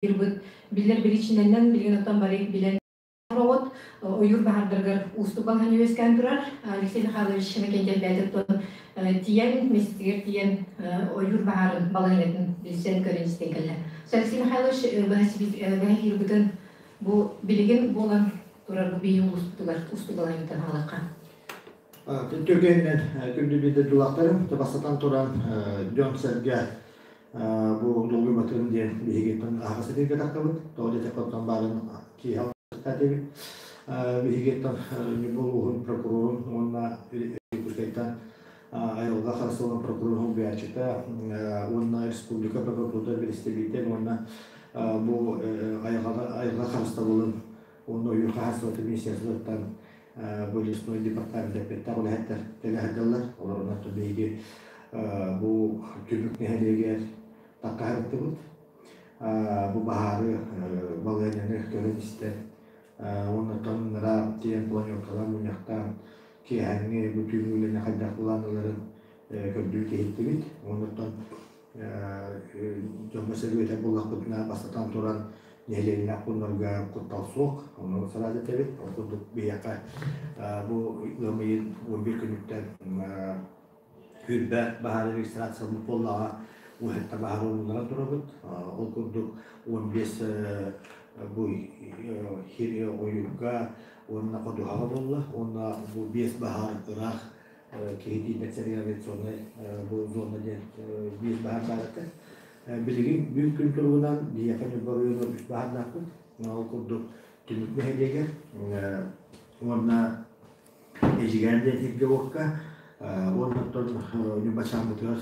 Биллэр биричиинэнэн билигин оттон бары билэн олоробут. Ойуур баһаардарыгар уустук балаһыанньа үөскээн турар. Алексей Михайлович Иннокентьев тиийэн, миэстэтигэр тиийэн ойуур баһаарын балаһыанньатын билсэн көрөн истэн кэллэ. Алексей Михайлович быһа эфирбытын бу билигин буолан турар бу биһи улууспутугар уустук балаһыанньаттан хаалыахха. Түргэнинэн күндү биир дойдулаахтарым, бастатан туран дьон-сэргэ бу долгуйбатын диэн биһигиттэн аһаҕас этииргэ тахтабыт. Тоҕо диэтэххэ оттон баарын киэһэ этибит. Биһигиттэн Ньурба улууһун прокурорун уонна Якутскайтан айылҕа харыстабылын прокурорун солбуйааччыта уонна республика прокуратурата бэрэстэбиитэл уонна бу айылҕа харыстабылын уонна ойуур хаһаайыстыбатын министерствотыттан бу лесной департамент эппиэттээх үлэһиттэр кэлэ сылдьаллар. Олорунан биһиги бу Түмүк нэһилиэгэр таккаһырыттыбыт. Бу баһаары балаһыанньаны көрөн-истэн уонна ыраах тиийэн планеркалаан мунньахтаан киэһээҥҥи бу түүҥҥү үлэни хайдах былаанналарын көрдүү иһиттибит. Оннуттан дьоҥҥо сэргиэтэр буоллахпытына, бастатан туран, нэһилиэнньэлээх пууннарга куттал суох, ону сараат этэбит. Ол курдук биһиэхэ бу ыам ыйын 11 күнүттэн Хүрбэ баһаары регистрацияламмыт буоллаҕа, уһэтта баһаары умулларан турабыт. Ол курдук 15 бу ойуурга уонна ходуһаҕа буолла. Уонна бу биэс баһаар ыраах киһи тиийбэт сиригэр авиационнай бу зона диэн биир баһаар баар этэ. Билигин бүгүн күн туругунан биһиэхэ Ньурба оройуонугар үс баһаардаахпыт. Ол курдук Түмүк нэһилиэгэр уонна Эдьигээн диэн сиргэ уокка уонна оттон Ньурбачааммытыгар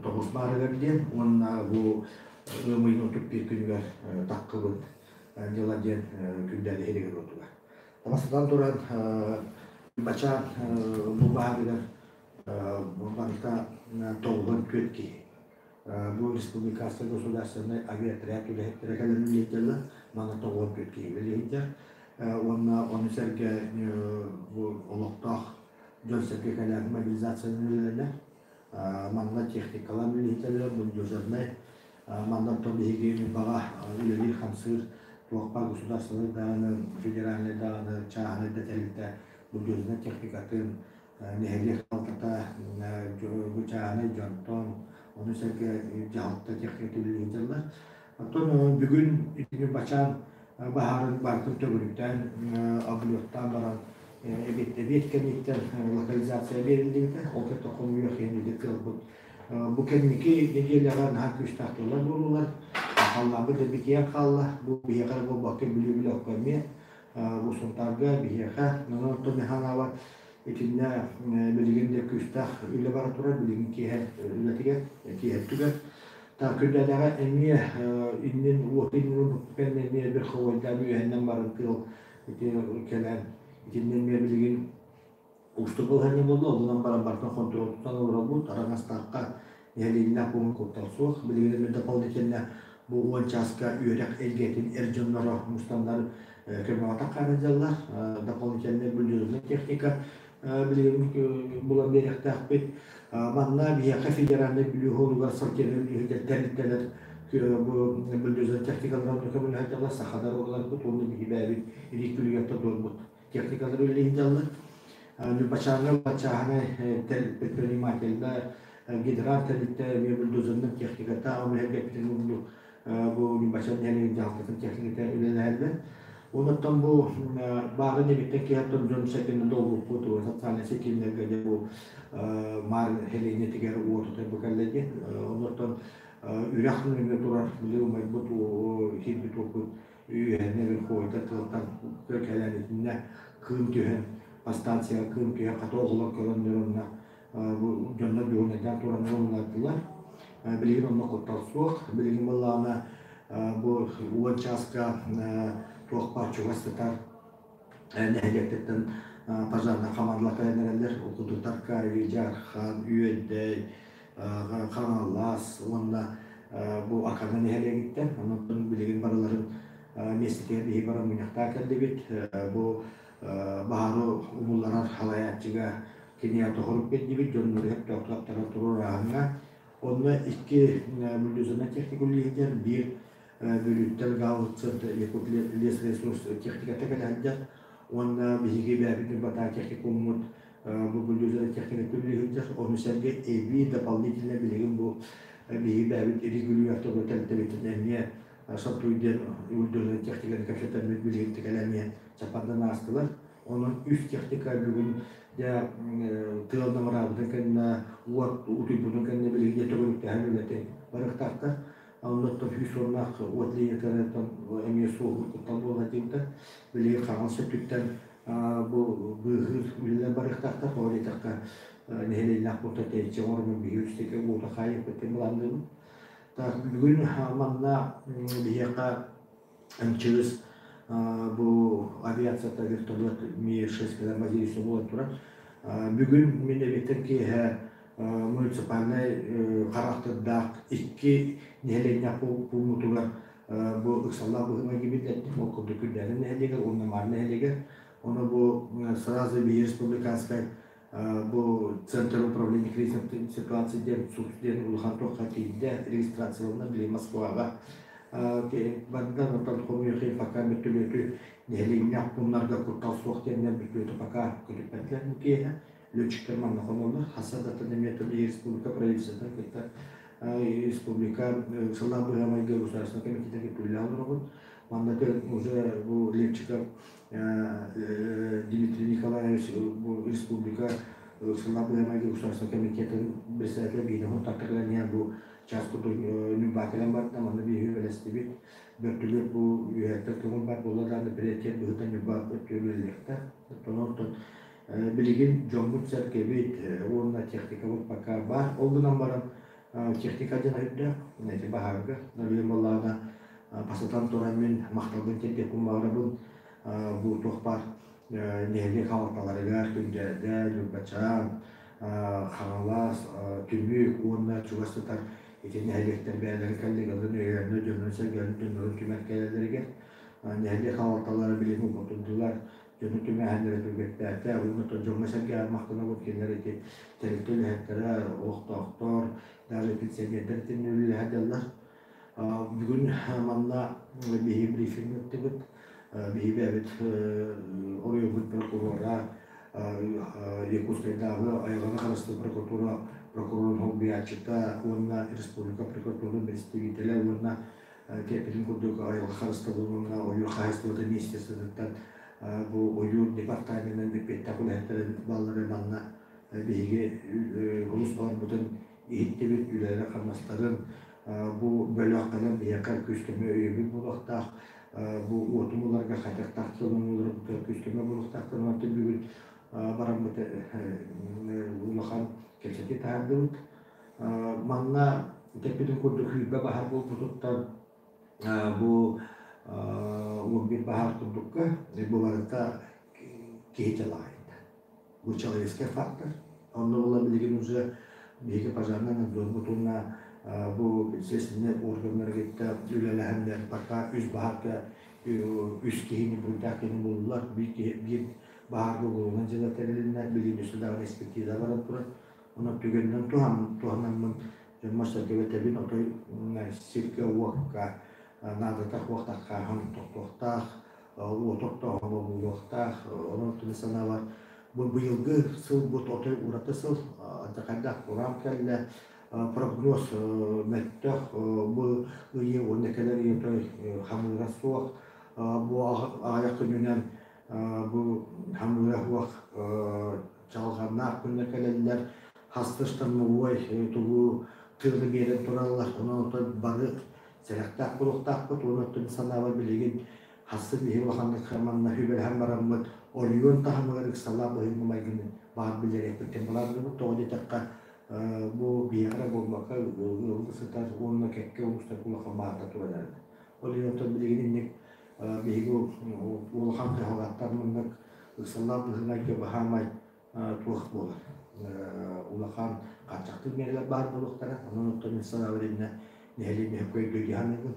тоҕус баарыгар диэн уонна бу ыам ыйын 31 күнүгэр таккыбыт дьыла диэн күндээли иһигэр уотугар. Бастатан туран, бачаан бу баһаарыгар барыта 94 киһи. Бу республиканскай государственнай авиаотряд үлэһиттэрэ кэлэн үлэлииллэр. Манна 94 киһи үлэлииллэр. Уонна ону сэргэ бу олохтоох дьон-сэргэ кэлэн мобилизацияны үлэлэнэр. Манна техникалар үлэлииллэр, бульдозернай. Манна оттон биһиги Ньурбаҕа үлэлиир-хамсыыр туох баар государственнай даҕаны, федеральнай даҕаны, чааһынай да тэрилтэ бульдозернай техникатын, нэһилиэк халтата, чааһынай дьонтон, ону сэргэ дьаһалта техникатын үлэлии сылдьаллар. Оттон бүгүн итини бачаан баһаарын барытын төгүрүктээн, облеттаан баран эбиэт кэнниттэн локализация биэриллибитэ. Ол кытта хомуйуох иһин ити кыалбыт. Бу кэнники нэдиэлэҕэ наһаа күүстээх тыллар буоллулар. Халлаанбыт да битийэн хаалла. Бу биһиэхэ эрэ буолбакка, Бүлүү бөлөххө эмиэ, бу Сунтаарга биһиэхэ. Онон оттон мин санаабар итиннэ билигин да күүстээх үлэ бара турар, билигин киэһэ үлэтигэр, киэһэ өттүгэр. Күндэлэҕэ эмиэ иннин уоту иннин кэннэ эмиэ верховойдаан үөһэннэн баран тыал ити кэлэн итиннэ эмиэ билигин уустук балаһыанньа буолла, онон баран барытын хонтуруол тутан олоробут. Араҥастаахха нэһилиэнньэлээх пуун куттал суох. Билигин эмиэ дополнительно бу 10 чааска үөрэх эйгэтин эр дьонноро мустаннар көмөҕө таххаан сылдьаллар. Дополнительная бульдозерная техника билигин булан биэриэхтээхпит. Манна биһиэхэ федеральнай Бүлүү уһугар сортирнай бүлүүһүтэр тэрилтэлэр бу бульдозер техникаларын көмөлөһө саха дорогаларбыт уонна биһи бэйэбит илии күлүгэр туруорбут техникалары үлэлии сылдьаллар. Ньурбачааҥҥа чааһынай предпринимателлэр, гидрант тэрилтэ эмиэ бульдозернай техниката, ол иһин эппитин курдук бу Ньурбачаан нэһилиэгин дьаһалтатын техниката үлэлэһэллэр. Онуттан бу баарын эбиттэн киһи дьон сэргэни долгуппут социальнай ситимнэргэ дьэ бу Маар нэһилиэнньэтигэр уоту бу кэллэ диэн. Онуттан үрэх нөҥүө турар били умайбыт киирбит уоппут үөһэннэ верховойдар тыалтан кэлэн итиннэ кыым түһэн станцияҕа кыым түһэн хата оҕолор көрөннөр онно бу дьоннор дьуһунайдаан тураннар умнардылар. Билигин онно куттал суох. Билигин буоллаҕына бу 10 чааска туох баар чугас сытар нэһилиэктэртэн пожарнай хамаандалар кэлэн эрэллэр. Ол курдук Таркаайы, Дьаархан, Үөдэй, Хаҥалас уонна бу Акана нэһилиэгиттэн. Онон билигин барыларын миэстэтигэр биһиги баран мунньахтаан кэллибит. Бу баһаары умулларар халайааччыга кинигэ тоһорук биэрдибит, дьоннору сөптөөхтүк туруорааһыҥҥа. Онно икки бульдозернай техника үлэлиһигэр биир Бүлүүттэн гаубица Якут лесресурс техниката кэлэ сылдьар. Уонна биһиги бэйэбит Ньурбатааҕы техникуммут бу бульдозер техниката үлэлии сылдьар. Ону сэргэ эбии дополнительно билигин бу биһиги бэйэбит регулируй тэрилтэбитин эмиэ Сатуй диэн бульдозер техниканы кэпсэтэммит билигин кэлэн иһэн чапардан аастылар. Онон үс техника бүгүн дьэ тыал намыраабытын кэннэ, уот утуйбутун кэннэ билигин дьэ төгүрүктэһэн үлэтин барыахтаахтар. Оннуттан 110-наах уот линиятыттан эмиэ суоһуур куттал буола диэбитэ. Билигин хаҥас өттүттэн бу быыһыыр үлэлэр барыахтаахтар. Тоҕо диэтэххэ, нэһилиэнньэлээх пуунтан тэйиччи оҥорон биһиги үстэкэ уоту хаайыахпыт диэн былаанныыбыт. Так, бүгүн манна биһиэхэ МЧС бу авиацията вертолет Ми-6 кэлэн базилиса буолан турар. Бүгүн мин эбиттэн киэһэ муниципальнай харахтардаах икки нэһилиэнньэ пуунутугар бу ыксаллаах быһыыга биллэрдим. Ол курдук Күрдээнэ нэһилиэгэр уонна Маар нэһилиэгэр. Ону бу сразу биир республиканскай бу Центр управления кризисной ситуации диэн СУКС диэн улахан туохха тиийдэ, регистрацияланна били Москваҕа. Бардан оттон хомуйахи пока бөртөлүөтү нэһилиэнньэ пууннарга куттал суох диэннэр бөртөлүөтү пока көтүппэтилэр бу киэһэ. Летчиктэр манна хоноллор. Хаса датын эмиэ республика правительствотын кытта республика сыллаах быһа-майгы государственной комитета кытта үлэлээн олоробут. Манна уже бу летчиков Дмитрий Николаевич бу республика сыллаах быһа-майгы государственной комитетын председателэ биһиги хонтактарга бу час курдук Ньурбаа кэлэн барда, манна биһиги үлэлэстибит. Бөртөлүөт бу үөһэттэн көҥүл бар буолла даҕаны приоритет быһыытынан Ньурба өттүгэр үлэлиэхтээх. Оттон билигин дьоммут-сэргэбит уонна техникабыт пока баар. Ол гынан баран техника диэн өйдөөх, эти баһаарга Нарыйа буоллаҕына бастатан туран мин махталбын тиэрдиэхпин баҕарабын бу туох баар нэһилиэк халалталарыгар Күндээдэ, Ньурбачаан, Хаҥалас, Түмүк уонна чугас сытар ити нэһилиэктэр бэйэлэрин коллегаларын өйөөннөр, дьоннорун-сэргэлэрин дьоннорун түмэн кэлэллэригэр нэһилиэк халалталара билигин уботурдулар, дьону түмээһиннэрэ түргэттээтэ. Уонна дьоҥҥо-сэргэҕэ махтанабыт кинилэр ити тэрилтэ үлэһиттэрэ, олохтоохтор, даже пенсионердар итиннэ үлэлэһэ дьаллар. Бүгүн манна биһиги брифинг ыыттыбыт. Биһиги бэйэбит оройуоммут прокурора Якутскайдааҕы айылҕаны харыстыыр прокуратура прокурорун солбуйааччыта уонна республика прокуратуратын представителэ уонна киэппитин курдук айылҕа харыстабылын уонна ойуур хаһаайыстыбатын министерствотыттан бу ойуур департаменын эппиэттээх үлэһиттэрин баллары манна биһиги олус баҕарбытын иһиттибит, үлэлэрин-хамнастарын бу бөлөх кэлэн биһиэхэ күүс-көмө өйөбүл буолуохтаах, бу уоту буларга хайдахтаах сылын күүс-көмө буолуохтаахтар. Онтон бүгүн бараммыт улахан кэпсэтии таһаардыбыт. Манна тэппитин курдук хүүрбэ баһар буолбутуттан бу 11 баһаар курдукка бу барыта киһи дьалаҕайда. Бу человеческий фактор. Онно була билигин уже биһиги пожарнай надзорбут уонна бу следственнай органнары кытта үлэлэһэннэр пока үс баһаарга үс киһини буруйдаах киһини буллулар. Биир киһи биир баһаарга уголовнай дьыала тэрилиннэ, билигин өссө даҕаны экспертиза баран турар. Онон түгэнинэн туһанаммын дьоммор-сэргэбэр этэбин, отой сиргэ-уокка наадата суох тохтуохтаах, уоту оттооһун бобуллуохтаах. Онон түмүк санаабар бу быйылгы сылбыт отой ураты сыл, алдьархайдаах кураан кэллэ, прогноз мөлтөх, бу ыйы уонна кэлэр ый отой хамыыра суох, бу аҕыйах күнүнэн бу хамыыра суох чаҕылҕаннаах күннэр кэлэллэр, хастыштан тугу тыалы биэрэн тураллар, онон отой бары сэрэхтээх буолуохтаахпыт уонна оттон санаабар билигин хассын биһиги улаханнык манна сүбэлэһэн бараммыт оройуон таһымыгар ыксалаах быһыыны-майгыны баар биллэриэхпит диэн былаанныыбыт. Тоҕо диэтэххэ, бу биһиэхэ эрэ буолбакка ыалга сытар уонна кэккэ улуустарга улахан баһаардар туран эрэллэр. Ол иһин оттон билигин инник биһиги улахан кыһалҕаттан маннык ыксаллаах быһыыны-майгы баһаамай туох буолар улахан хааччахтыыр миэрэлэр баар буолуохтара. Онон оттон мин санаабар иннэ нэһилиэнньэ өйдүү саныыбын.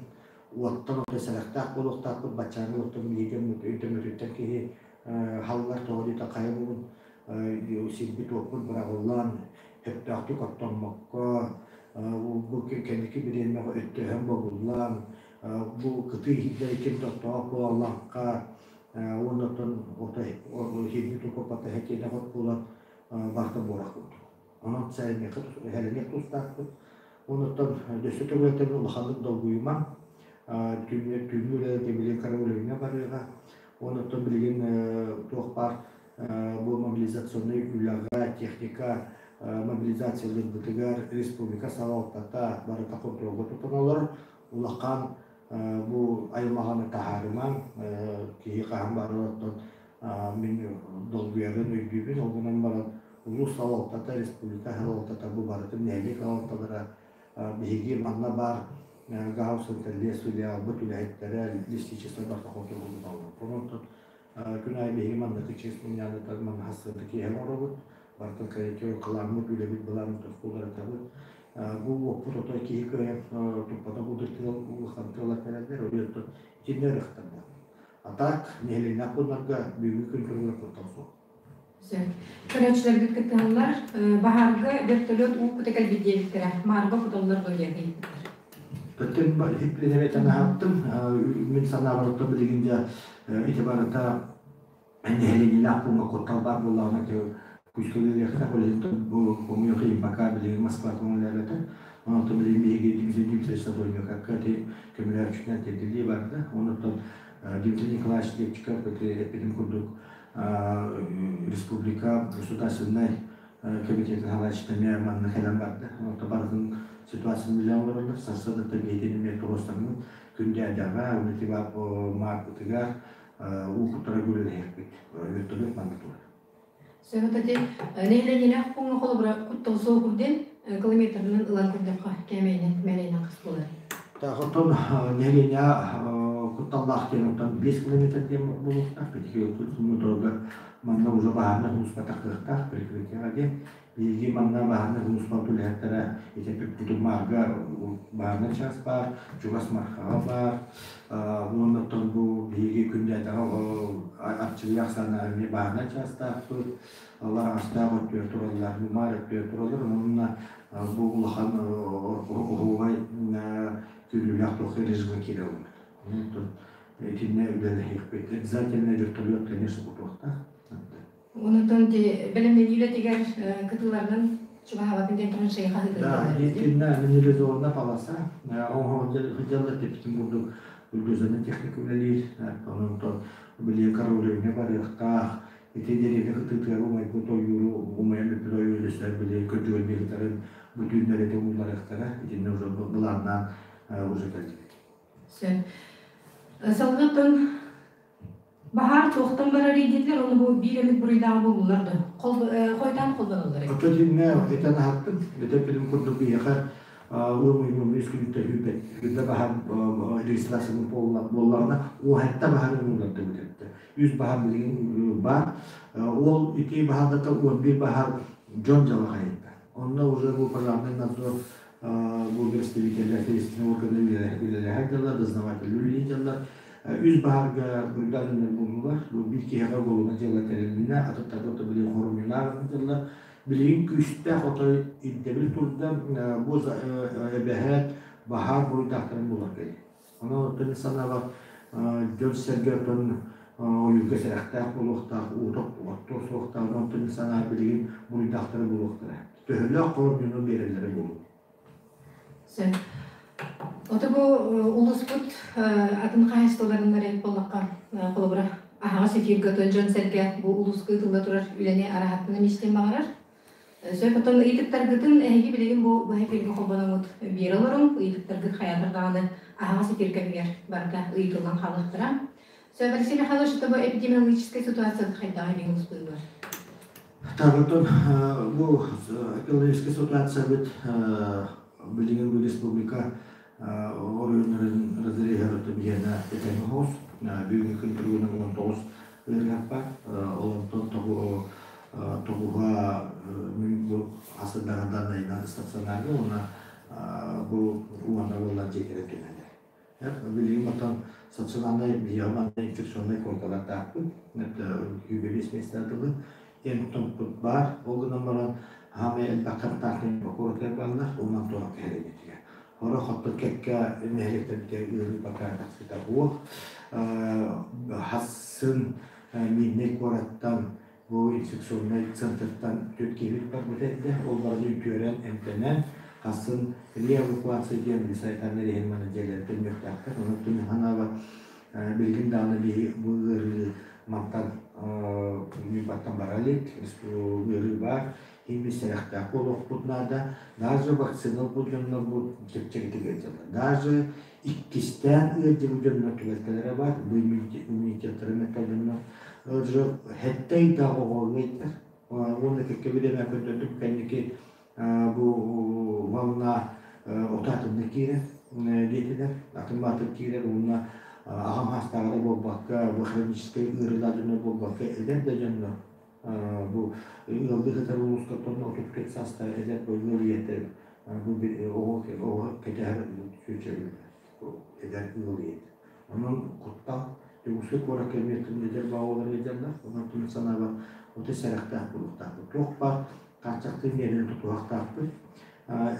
Уоттан отой сэрэхтээх буолуохтаахпыт, баччааҥҥы оттон биһиги өйдөммөтүттэн киһи халлар тоҕо диэтэ хайа бугун сирбит-уоппут быраҕыллан, сөптөөхтүк оттоммокко, бу кэнники бириэмэҕэ өттөһөн бобуллан, Бу кытыы иһиттэр ким тоттоох буолаллахха уоннаттан хирни туппата хэтиэнэ хот буолан барта буорах курдук. Онон сэрэниэх тустаахпыт. Онуттан дөссө төгүлтэн улаханнык долгуйумаҥ. Түүҥҥү үлэлэргэ билигин караулиҥҥа барыаҕа. Онуттан билигин туох баар бу мобилизационнай үлэҕэ техника мобилизациялыырбытыгар республика салалтата барыта хонтуруолга тутан олорор. Улахан бу аймаҕаны таһаарымаҥ, киһи хаһан баарар оттон мин долгуйарын өйдүүбүн. Ол гынан баран улуус салалтата, республика салалтата бу барытын нэһилиэк салалталара биһиги манна баар Гаусен лес филиалбыт үлэһиттэрэ лесничество барыта хонтуруолга туталлар. Онон күн аайы биһиги маннык чиэс мунньаанытар манна хассыырда киэһэ оҥоробут. Барытын корректировкалааммыт, үлэбит былаанын тускулларатабыт. Бу уоппут отой киһи кыайан туппата курдук тыал улахан тыалар кэлэллэр, ойуоттан итиннэ ырыхтарда. А так, нэһилиэнньээх пууннарга бүгүҥҥү күн туругар куттал суох. Сөп. Көрөөччүлэрбит кыттыһаллар. Баһаарга вертолет уу кута кэлбит диэбиттэрэ. Маарга куталлар дуо диэн ыйыппыттар. Өттүн иһиппинэбэтэн аһаттым. Мин санаабар оттон билигин дьэ ити барыта нэһилиэнньэлээх пууҥҥа куттал баар буоллаҕына күүскэ үлэлиэхтээх. Ол иһин бу хомуйуох иһин пока билигин Москва көҥүллээбэтэ. Онон билигин биһиги Дмитрий Дмитриевич Садовниковка ити көмөлөөччүнэн тиэрдиллии барда. Онуттан Дмитрий Николаевич Лепчиков ити эппитим курдук республика государственнай комитетин салайааччыта эмиэ манна кэлэн барда. Онон барытын ситуацияны билэн олороллор. Сарсыардаттан биһиги эмиэ туруорсаммыт күндээдэҕэ, уонна маарбытыгар уу куттара үлэлэһиэхпит. Вертолет манна турар. Сөп ати нэһилиэнньэлээх пууҥҥа холобура куттал суох курден километрынан ылан көрдөххө кээмэйинэн мэлэйинэн хас буолар. Так, оттон нэһилиэнньэ кутталлаах диэн оттон 5 километр диэн буолуохтаах. 5 километрга манна уже баһаарынай сулууспа тахсыахтаах прикрытиеҕа диэн. Биһиги манна баһаарынай сулууспа үлэһиттэрэ ити Кутумаарга баһаарынай чаас баар, чугас Мархаҕа баар. Уонна оттон бу биһиги күннээтэҕи аччыгый ахсаана эмиэ баһаарынай чаастаахпыт. Лараастаах өттүгэр тураллар, Мумаар өттүгэр тураллар. Онон бу улахан оһуобай күүрүүлээх туох режимҥэ киирэ олорбут. Онон итиннэ үлэлэһиэхпит. Обязательно вертолет, конечно, кутуохтаах. Онутун бэлэмнэнии үлэтигэр кытыыларынан чугаһаабатын диэн траншея хаһыытын. Да, итиннэ минерализованная полоса. Оҥоһуллар типпитин курдук бульдозерная техника үлэлиир. Онон били караулевне барыахтаах. Ити дэриэбинэ кытыытыгар умайбыт ойууру, умайан бүппүт ойууру өссө били көрдүгэн биһиктэрин бүтүүннэрити умулларыахтара. Итиннэ уже былааннаан уже кэлдибит. Сөп. Салгыттан баһаар туохтан барар диэтилэр, ону бу биир эмит буруйдааҕы буллулар да хойутаан холбонуллар. Оттон итиннэ этэн аһаттым. Этэн курдук биһиэхэ ыам үс күнүттэ сүүрбэ баһаар регистрацияны буоллаҕына, уоһатта баһаар умуллардыбыт эттэ. Үс баһаар билигин баар. Ол ити баһаардата 11 баһаар дьон дьалаҕайда. Онно уже бу пожарный надзор бу представителлэр следственный органы үлэлэһэр дьаллар, дознаватель үлэлиир дьаллар. Үс баһаарга буруйдаах буллулар. Бу биир киһиэхэ уголовнай дьыала тэрилиннэ, атыттарга билигин хоромньулаах дьаллар. Билигин күүстээх отой ирдэбил турда бу эбэһээт баһаар буруйдаахтарын булар кэлин. Онон оттон санаабар дьон-сэргэ оттон ойуурга сэрэхтээх буолуохтаах, уута оттуо суохтаах, онтон санаа билигин буруйдаахтары булуохтара. Төһөлөөх хоромньуну биэрэллэрэ буолуо. Сөп. Ото бу улууспут атын хаһаайыстыбаларынан эрэ буоллахха, холобура, аһаҕас эфиргэ дьон-сэргэ бу улууска ыытылла турар үлэни араһаттан истиэн баҕарар. Сөп, оттон ыйытыктаргытын эһиги билигин бу быһа эфиргэ холбономмут биэрэ олоруҥ. Ыйытыктаргыт хайаатар даҕаны аһаҕас эфир кэмигэр барыта ыйытыллан хаалыахтара. Сөп, Алексей Михайлович, это бу эпидемиологическай ситуация хайдаҕый билигин улууспутугар? Так, оттон бу экологическай ситуациябыт билигин бу республика оройуоннарын разреһар биһиэнэ этэҥҥэ соҕус. Бүгүҥҥү күн туругунан 19 ыарыһах баар. Олортон тоҕуһа мин бу хасырдаҕа даннайынан стационарга уонна бу уонна буоллар дьиэтигэр түһэллэр. Билигин оттон стационарнай биһиэхэ инфекционнай койкалардаахпыт. 25 миэстэ дылы эмп-томпут баар. Ол гынан баран хаамай элбэх контактный прокуратура бааллар, уонна туох кэһэрибитигэр. Хора хоттор кэккэ нэһилиэктэргэ ыарыы бакаа тахсыыта суох. Хассын Мирнэй куораттан бу инфекционнай центртан түөрт киһибит барбыта эрдэ. Ол баран үтүөрэн, эмтэнэн, хассын реэвакуация диэн санитарнай режим маны дьиэлэрин төннүөхтээхтэр. Онон түмүк санаабар билигин даҕаны биһи бу ыарыы мантан Ньурбаттан бара илик, ыарыы баар. Иммин сэрэхтээх буолуохпут наада. Даже вакцина ылбыт дьоннорбут чэпчэкитик ыалдьаллар. Даже иккистээн ыалдьыбыт дьоннор түбэлтэлэрэ баар. Бу иммунитеттарын мөлтөх дьоннор хэттэй да оҕо ыалдьар. Уонна кэккэ бириэмэ көрдөрдүм кэнники бу волна утаатынна киирэр диэтилэр. Атын баатыр киирэр уонна аҕам хаастааҕа буолбакка, бу хроническай ыарыылаах дьоннор буолбакка, эдэр да дьоннор бу ыаллыы сытар улуустартан 34 саастаах эдэр ыал ийэтэ бу оҕо оҕо кэтэһэр эдэр ыал ийэтэ. Онон куттал Дьокуускай куоракка эмиэ тым эдэр баҕалар ыалдьаллар. Онон тым санаабар отой сэрэхтээх буолуохтаахпыт. Туох баар хааччахтыы миэрэлэри тутуһуохтаахпыт.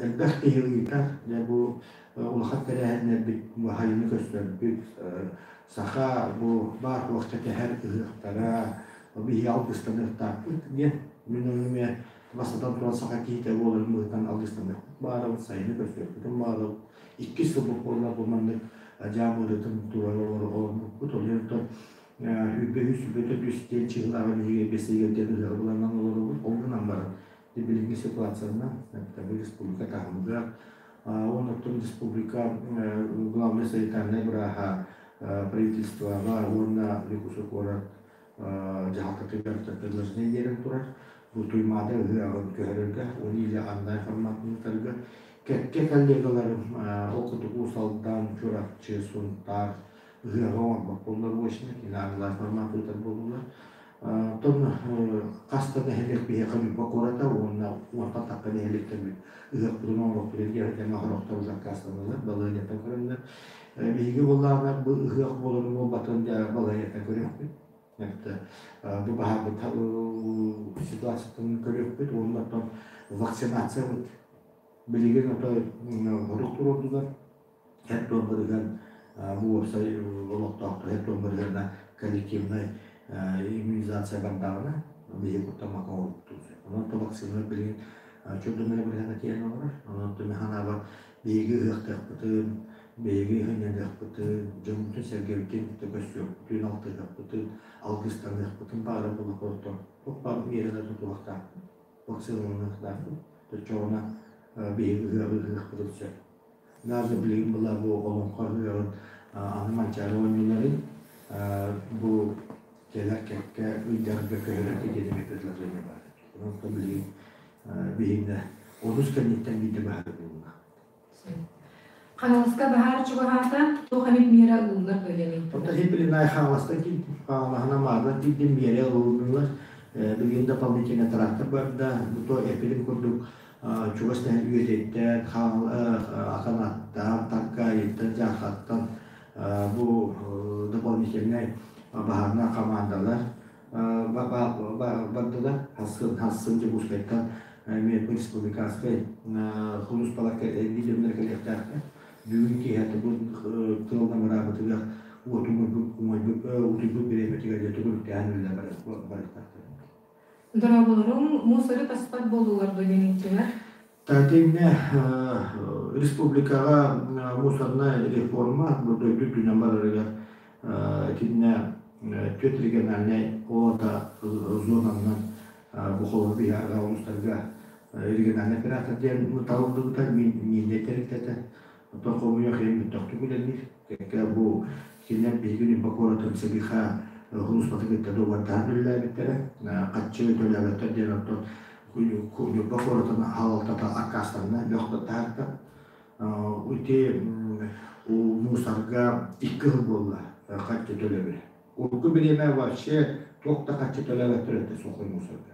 Элбэх киһи ыйытар. Дьэ бу улахан тэрээһиннэрбит хайыны көрсөрбүт саха бу баар туох кэтэһэр ыһыахтара биһиги алгыстаныахтаахпыт диэн мин ону эмиэ бастатан туран саха киһитэ буоларын быһыытынан алгыстаныахпыт баарабыт, сайыны көрсүөхпүтүн баарабыт. Иккис сылбыт буолла бу маннык дьаам ыарыытын туурары олорбуппут. Ол иһин 123 24 диэн чыһылааҕы биһиги бэсиэгэр диэн ыһыаҕы былааннан олоробут. Ол гынан баран билиҥҥи ситуациянан республика таһымыгар уонна оттон республика главный санитарнай бырааһа правительствоҕа уонна Якутскай куорат дьаһалтатыгар предложение биэрэн турар. Бу Туймаада ыһыаҕын көһөрөргө, уон или онлайн форматын ыытарга кэккэ коллегаларым ол курдук Уус Алдан, Чурапчы, Сунтаар ыһыаҕы оҥорбот буоллар очно, кини онлайн форматы ыытар буоллулар. Оттон хас да нэһилиэк биһиэхэ Ньурба куората уонна уонтан тахха нэһилиэктэрбит ыһыахпытын оҥоруохпут диэн тэҥэ сорохтор заказтаналлар, балаһыанньаттан көрөннөр. Биһиги буоллаҕына бу ыһыах буоларын буолбатын балаһыанньаттан көрүөхпүт. Бу баһаарбыт ситуациятын көрүөхпүт уонна оттон вакцинациябыт билигин ото хорук туруордулар. Һэр туомбарыгар бу уопсай олохтоохтор һэр туомбарыгар коллективнай иммунизация бардаҕына биһиги куттаммакка оҥорбуттун сөп. Онон то вакциналар билигин чөрдөннөрө быһыана тиийэн олорор. Онон то ханаабар биһиги ыһыахтыахпытын, биһиги ыһынньаныахпытын, дьоммутун-сэргэбитин көссүөхпүтүн, алтыһыахпытын, алгыстаныахпытын баҕарар буоллахпытыттан туох баар миэрэлэр тутуһуохтаахпыт, вакциналаныахтаахпыт. Оччоҕуна биһиги ыһыаҕы ыһыахпытын сөп. Даже билигин была бу олоҥхо ыһыаҕын аны Манчаары оонньууларын бу кэлэр кэккэ ыйдарга көһөрөр диэн предложение баар. Онон билигин биһигинэ онус кэнниттэн биирдэ баһар буолла. Хаҥаласка баһаар чугаһаата, туох эмит миэрэ ылыллар дуо диэн Оттон Хипилинай Хаҥаластан киирдим. Хаҥалаһынан маарынан тиийдим, миэрэ ылыллылар. Билигин дополнительный трактор барда. Бу то эпилим курдук чугас Үөдэйтэн, Аканаттан, Таркаайыттан, Дьаархаттан бу дополнительнай баһаарынай хамаандалар бардылар. Хассын, Хассын Дьокуускайтан эмиэ республиканскай сулууспалар лидердэр кэлиэхтээхтэр. Бүгүн киэһэ бу тыал намыраабытыгар уоту умайбыт, утуйбут бириэмэтигэр дьэ төгүрүктээн үлэ барыахтаахтар. Дорооболоруҥ, мусоры таспат буолуулар дуо диэн Татинне республикаҕа мусорная реформа бу дойду үрдүнэн барарыгар итиннэ түөрт региональнай квота зонанан бу холобур биһиэхэ улуустарга региональный оператор диэн талыллыбыта мииннэй тэрилтэтэ. Оттон хомуйуох иһин мөлтөхтүк үлэлиир. Кэккэ бу кинилэр биһиги Ньурба куоратын СГХ сулууспатын кытта дуогабардаһан үлэлээбиттэрэ. Хаччы төлөөбөттөр диэн оттон Ньурба куоратын салалтата аккаастанна, бөх таһаарда. Ити мусорга 2 сыл буолла хаччы төлөбүрэ. Урукку бириэмэ вообще туох да хаччы төлөөбөттөр этэ сухой мусорга.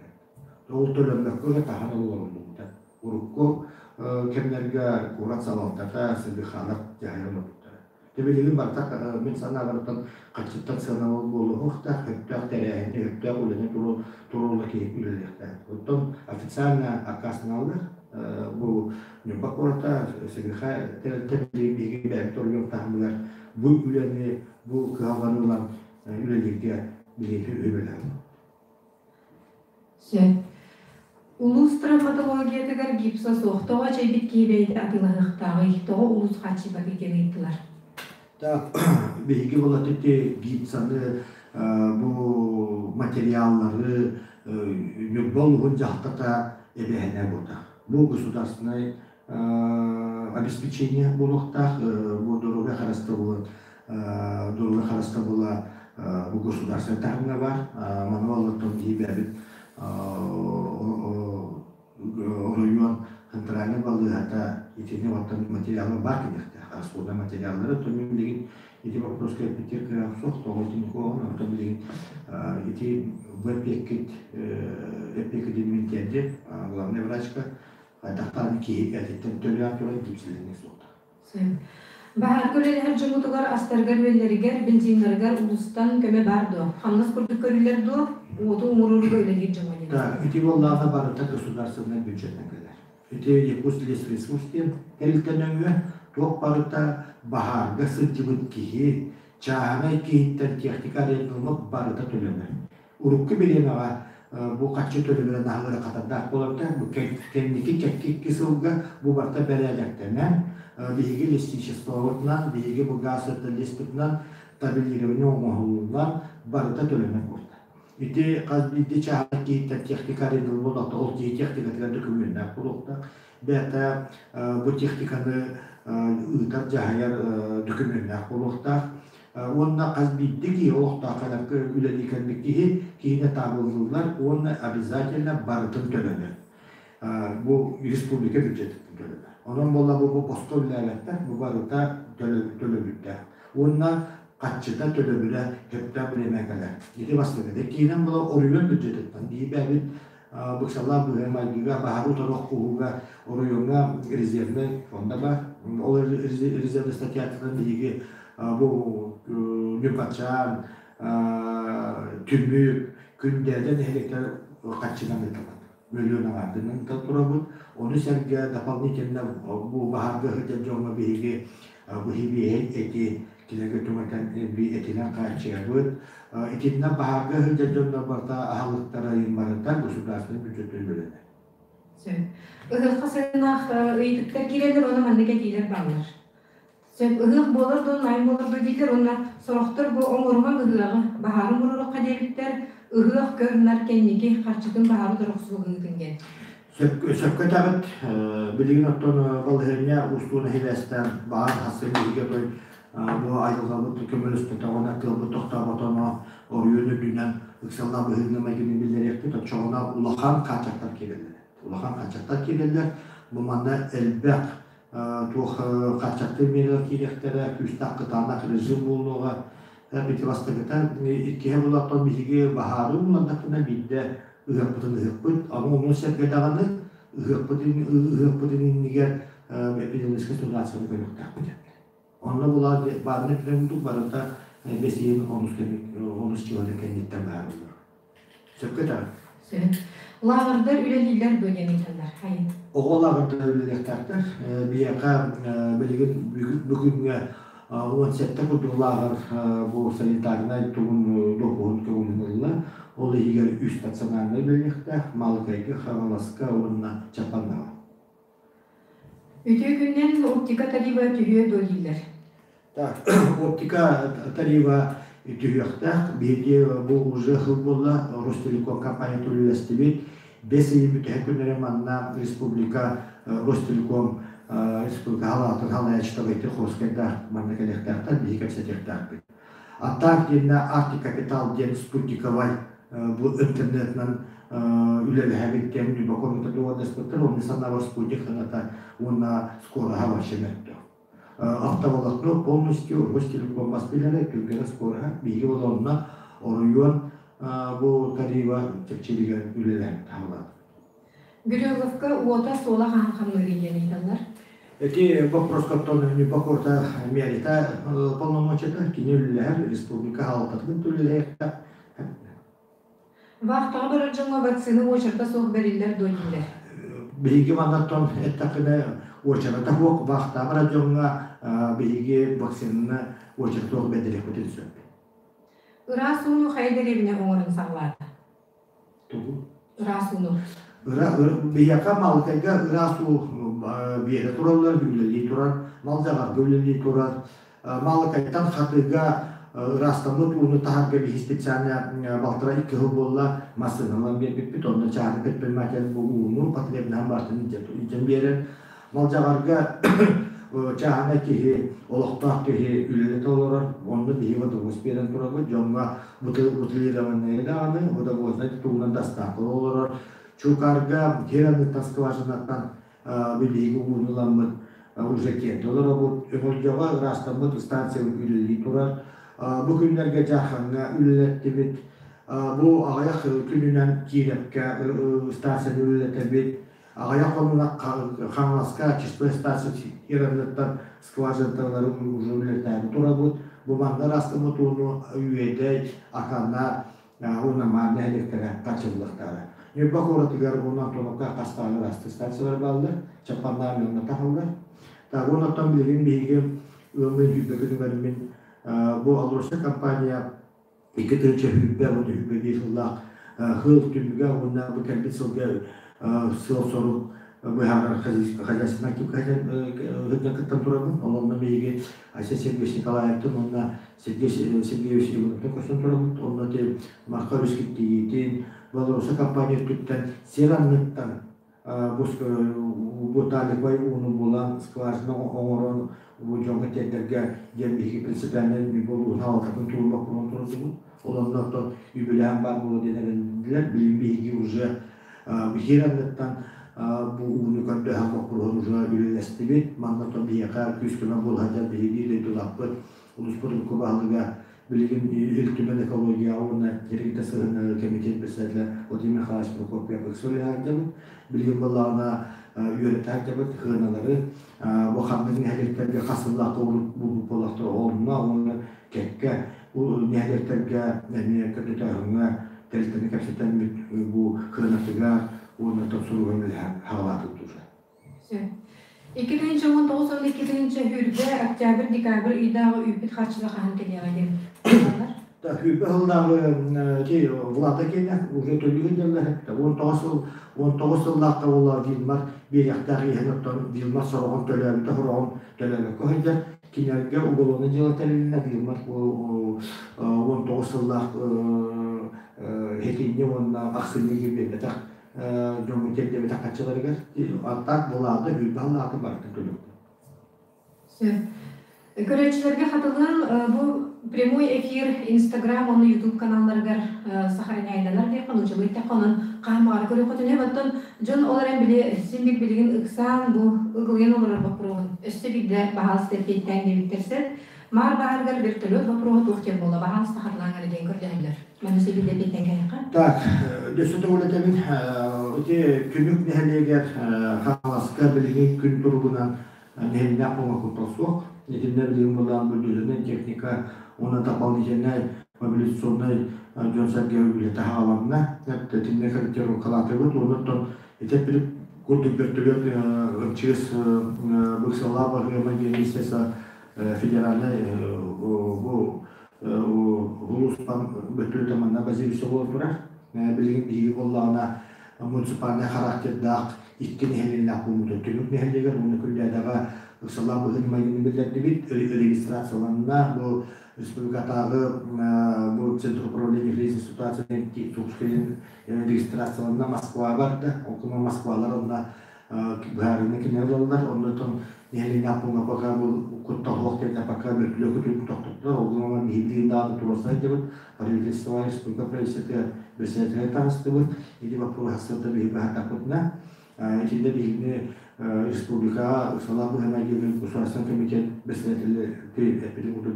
Ол төлөммөккө таһан олоруллубута. Урукку кэмнэргэ куорат салалтата СГХ-лар дьаһайан олорбуттара. Дьэ билигин барыта мин санаабарыттан хаччыттан сыанабыл буолуохтаах, сөптөөх тэрээһини, сөптөөх үлэни туруорула киһи үлэлиэхтээх. Оттон официально аккаастаналлар. Бу Ньурба куората СГХ тэрилтэ биһиги бэйэбит оройуон таһымыгар бу үлэни, бу кыһалҕаны ылан үлэлииргэ биһиги үбэлэһэбит. Сөп. Улуус травматологиятыгар гипса суох. Тоҕо эчэйбит киһи бэйэтэ атыылаһыахтааҕый? Тоҕо улуус хааччыйбатый диэн ыйыттылар. Так, биһиги буолла ити гипсаны, бу материаллары Ньурба улууһун дьаһалтата эбэһинэ буолта. Бу государственнай обеспечение буолуохтаах, бу доруобуйа харыстабылын доруобуйа харыстабыла бу государственнай таһымҥа баар. Маны олортон киһи бэйэбит оройуон центральнай балыыһата итини оттон материала баар кэлиэхтээх. Расхода материаллары то мин билигин ити вопроска эппиттиир кыаҕым суох, тоҕо итинник буолан, оттон билигин ити бу эппиэккит эппиэккитин мин тиэрдиэм главный врачка хайдахтаан киһи этиттэн төлөөн туран гипсэлэниэ суохтаах. Баһаарга үлэлэһэр дьоммутугар астарыгар-үөллэригэр, бензиннарыгар улуустан көмө баар дуо? Хамнас курдук көрүллэр дуо? Уоту умуруурга үлэлиир дьоҥҥо диэн. Так, ити буоллаҕына барыта государственнай бюджеттан кэлэр. Ити Якутслесресурс диэн тэрилтэ нөҥүө туох барыта баһаарга сылдьыбыт киһи, чааһынай киһиттэн техника арендалыммыт барыта төлөнөр. Урукку бириэмэҕэ бу харчы төлөбүрэ наһаа ыарахаттардаах буоларда. Бу кэнники кэкки икки сылга бу барыта бэрээдэктэнэн, биһиги лесничествобытынан, биһиги бу газ леспытынан табелирование оҥоһуллан барыта төлөнөр буолла. Ити хас биирдии чааһынай киһиттэн техника арендалыы буоллахта, ол киһи техникатыгар дөкүмүөннээх буолуохтаах. Бэйэтэ бу техниканы ыытар, дьаһайар дөкүмүөннээх буолуохтаах. Уонна хас биирдии киһи олохтоох үлэлии кэлбит киһи киһини таабыллыыллар уонна обязательно барытын төлөнөр. Бу республика бюджетыттан төлөнөр. Онон буолла бу босхо үлэлээбэттэр, бу барыта төлөбүрдээх. Уонна хаччыта төлөбүрэ сөптөөх бириэмэ кэлэр. Ити бастакыта. Иккиһинэн була оройуон бюджетыттан биир быксалаах быһыы-майгыга баһары утары охсуһууга оройуоҥҥа резервнэй фонда баар. Ол резервнэй статьятынан биһиги бу Ньурбачаан, Түмүк, Күндээдэ нэһилиэктэр хаччынан ыыталлар. Мөлүйүөн аҥаардынан ыыта турабыт. Ону сэргэ дополнительно бу баһаарга сылдьар дьоҥҥо биһиги бу химиэһэй эти кинилэргэ түҥэтэн этинэн хааччыйабыт. Итиннэ баһаарга сылдьар дьоннор барыта аһылыктара барыта государственный бюджет үбүлэнэр. Сөп. Ыһыахха сыһыаннаах ыйытыктар киирэллэр уонна маннык этиилэр бааллар. Сөп. Ыһыах буолар дуо, найм буолар дуо дииллэр уонна сорохтор бу оҥорумаҥ ыһыаҕы, баһаары оҥоруохха диэбиттэр, ыһыах көр-нар кэнники харчытын баһаары дорохсугуһуутун диэн. Сөпкө этэҕит. Билигин оттон балаһыанньа уустугун иһилээстээн баҕар хассын биһиги той бу айылҕабыт көмөлөспөтөҕүнэ, тыалбыт тохтооботоҕуна оройуон үрдүнэн ыксаллаах быһыыны-майгыны биллэриэхпит. Оччоҕуна улахан хааччахтар киирэллэр. Улахан хааччахтар киирэллэр. Бу манна элбэх туох хааччахтыыр миэрэлэр киириэхтэрэ, күүстээх кытаанах режим буолуоҕа. Ити бастакыта, иккиһэ буоллахтан биһиги баһаары умнардахпына биирдэ ыһыахпытын ыһыахпыт, аны ону сэргэ даҕаны ыһыахпытын иннигэр эпидемическэй ситуацияны көрүөхтээхпит. Онно була бааннай курдук барыта бэсиин онус онус чыгата кэнниттэн баарыллар. Сөпкө этэҕин. Сөп. Лааҕырдар үлэлииллэр дуо диэн ыйыталлар. Хайын. Оҕо лааҕырдар үлэлиэхтээхтэр. Биһиэхэ билигин бүгүҥҥэ 17 курдук лааҕыр бу санитарнай тугун допуһун көҥүлүн ылла. Ол иһигэр үс стационарнай үлэлиэхтээх Маалыкайга, Хаҥаласка уонна Чаппандаҕа. Үтүө күнүнэн оптика тарифа түһүө дуо дииллэр. Так, оптика тарифа түһүөхтээх. Биһиги бу уже сыл буолла Ростелеком компания үлэлэстибит. Бэс ыйын бүтэһик күннэрэ манна республика Ростелеком республика халаатын халаячыта Байтыр Ховскайдаах манна кэлиэхтээхтэр, биһиги кэпсэтиэхтээхпит. А так диэннэ Арктик Капитал диэн спутниковай бу интернетынан үлэлэһэбит диэн Ньурба дуоҕардаспыттар, онно санаабар спутник сыаната уонна скороһа вообще мөлтөх. Автоволокно полностью Ростелеком бас билэрэ, түргэнэ скороһа биһиги онно оройуон бу тарифа чэпчииригэр үлэлээн таһалаат. Березовка уота суола хаһан хамныырый диэн ыйыталлар. Эти вопроскоттон Ньурба куората мэрията полномочията кини үлэлэһэр республика халалтатын үлэлэһиэхтээх. Вахтаҕа барар дьоҥҥо вакцина уочарата суох бэриллэр дуо дииллэр. Биһиги маннаттан эттэххинэ уочарата суох баахтаабар дьоҥҥо биһиги вакцинаны уочарата суох бэрдэриэхпитин сөп. Ыраас ууну хайа дэриэбинэ оҥорон саҕалаата? Тугу? Ыраас ууну. Биһиэхэ Малыкайга ыраас уу биэрэ тураллар, үлэлии турар, Малдьаҕарга үлэлии турар. Малыкайтан Хатыыга ыраастаммыт ууну таһарга биһи специально балтараа икки сыл буолла массыыналан биэрбиппит. Онно чааһынай предприниматель бу ууну потребнаһын барытын илдьэн биэрэр. Малдьаҕарга чааһынай киһи, олохтоох киһи үлэлэтэ олорор. Онно биһи водовоз биэрэн турабыт. Дьоҥҥо бутылированные даҕаны, водовознай тутуунан доставка олорор. Чуукаарга Хераныттан скважинаттан билиһиги ууну ыламмыт уже тиэрдэ олоробут. Өҥөлдьөҕө ыраастаммыт станциябыт үлэлии турар. Бу күннэргэ Дьаархаҥҥа үлэлэттибит. Бу аҕыйах күнүнэн Киирэпкэ станцияны үлэлэтэбит. Аҕыйах хонугунан Хаҥаласка чистая станция Иранныттан скважинталары уже үлэлэтээри турабыт. Бу манна ыраастаммыт ууну Үөдэй, Акана уонна Маар нэһилиэктэрэ харчыллыахтара. Ньурба куоратыгар уонна Антоновка хастаан ыраастыыр станциялар бааллар, Чаппаннаан уонна таһаллар. Так, уонна билигин биһиги ыаммын сүүрбэ күнүгэр мин бу Алроса компания 2021 сыллаах сыл түмүгэ уонна бу кэлбит сылга сыал-сорук быһаарар хозяйственнай кыттан кыттан турабын. Онно биһиги Айсен Сергеевич Николаевтын уонна Сергей Сергеевич Ивановтан көрсөн турабыт. Онно ти Марха өрүс киртийиитин, Беларуса компания өттүттэн сир анныттан бу таликовай ууну булан скважина оҥорон бу дьоҥҥо тиэрдэргэ диэн биһиги принципиальнай буолууһун халататын туурбак курун турдубут. Ол онно оттон үбүлээн баар буолуо диэн эрэннилэр. Билигин биһиги уже биһиэр анныттан бу ууну көрдөһөн боппуруоһун уже үлэлэстибит. Манна оттон биһиэхэ күүс-көмө буолһадьар биһиги дойдулаахпыт улууспут урукку баһылыга билигин Ил Түмэн экологияҕа уонна директор сыһыаннаһыы кэмитиэт председателэ Владимир Михайлович Прокопьев ыкса үлэлээбит. Билигин буоллаҕына үөрэтэ сылдьабыт сыаналары бу ханнык нэһилиэктэргэ хас сыллаахха булбут буоллахтара онно уонна кэккэ нэһилиэктэргэ эмиэ көрдөтөөһүҥҥэ тэрилтэни кэпсэтэммит бу сыанатыгар уонна суругун үлэһэн хаалаатыбыт уже. Сөп. 2019 уонна 2020 октябрь-декабрь ыйдааҕы үүппүт харчыта хаһан кэлиэҕэ диэн ыйыталлар. Сүүрбэ сыллааҕы ити Влада киэнэ уже төлүү сылдьаллар. 19 сыл 19 сыллаахта буолла Вилмар биэриэхтээх иһэн оттон Вилмар сороҕун төлөөбүтэ, сороҕун төлөөбөккө сылдьар. Кинилэргэ уголовное дело тэрилиннэ Вилмар 19 сыллаах хэтинньи уонна ахсынньы биэрбэтэх дьоҥҥо тиэрдибэтэх хаччыларыгар аттаах былаата сүүрбэ сыллаахы барытын төлөктө. Сөп. Көрөөччүлэргэ хатылыам бу прямой эфир Инстаграм уонна Ютуб каналларыгар сохраняйданар диэххэ нууччалыы эттэххэ онон хаһан көрүөххүтүнэ оттон дьон ол эрэн били син бир билигин ыксаан бу ыгылыйан олорор боппуруоһун өссө биирдэ баһаалыста эппиэттээн диэбиттэр сөп. Маар баһарыгар вертолет боппуруоһа туох диэн буолла баһаалыста хатылаан эрэ диэн көрдөһөллөр. Маны сөбүлэ эппиэттээн кэһиэххэ. Так, өссө төгүл этэбин, ити Түмүк нэһилиэгэр Хаҥаласка билигин күн туругунан нэһилиэнньэ оҥо куттал суох. Итиннэ билигин былаан бульдозернай техника уонна дополнительнай мобилизационнай дьон-сэргэ үлэтэ хааланна. Итиннэ корректировкалаатыбыт. Онон ити курдук вертолет МЧС быксалаах баһыама диэн министерство федеральнай бу улууспан бөтүөтэ манна базилиса буолан турар. Билигин биһиги буоллаҕына муниципальнай характердаах икки нэһилиэнньэлээх буолбута. Түмүк нэһилиэгэр уонна Күллээдэҕэ ыксалаах быһыыны-майгыны биллэрдибит. Регистрацияланна бу республикатааҕы бу Центр управления кризисной ситуациями регистрацияланна Москва барда. Ол Москвалар онно быһаарыыны кинилэр ылаллар. Оннотон нэһилиэнньэ пууҥа пока бу куттал суох диэннэр пока бөртүлүө күтүн тохтоттулар. Ол гынан биһиги даҕаны туруорса сылдьабыт. Правительство республика правительствотыгар председателэ таҕыстыбыт. Ити боппуруоһу сылда биһиги быһаардахпытына итиннэ биһигини республикаҕа ыксалаах быһыы-майгыга государственный комитет председателэ эппитин курдук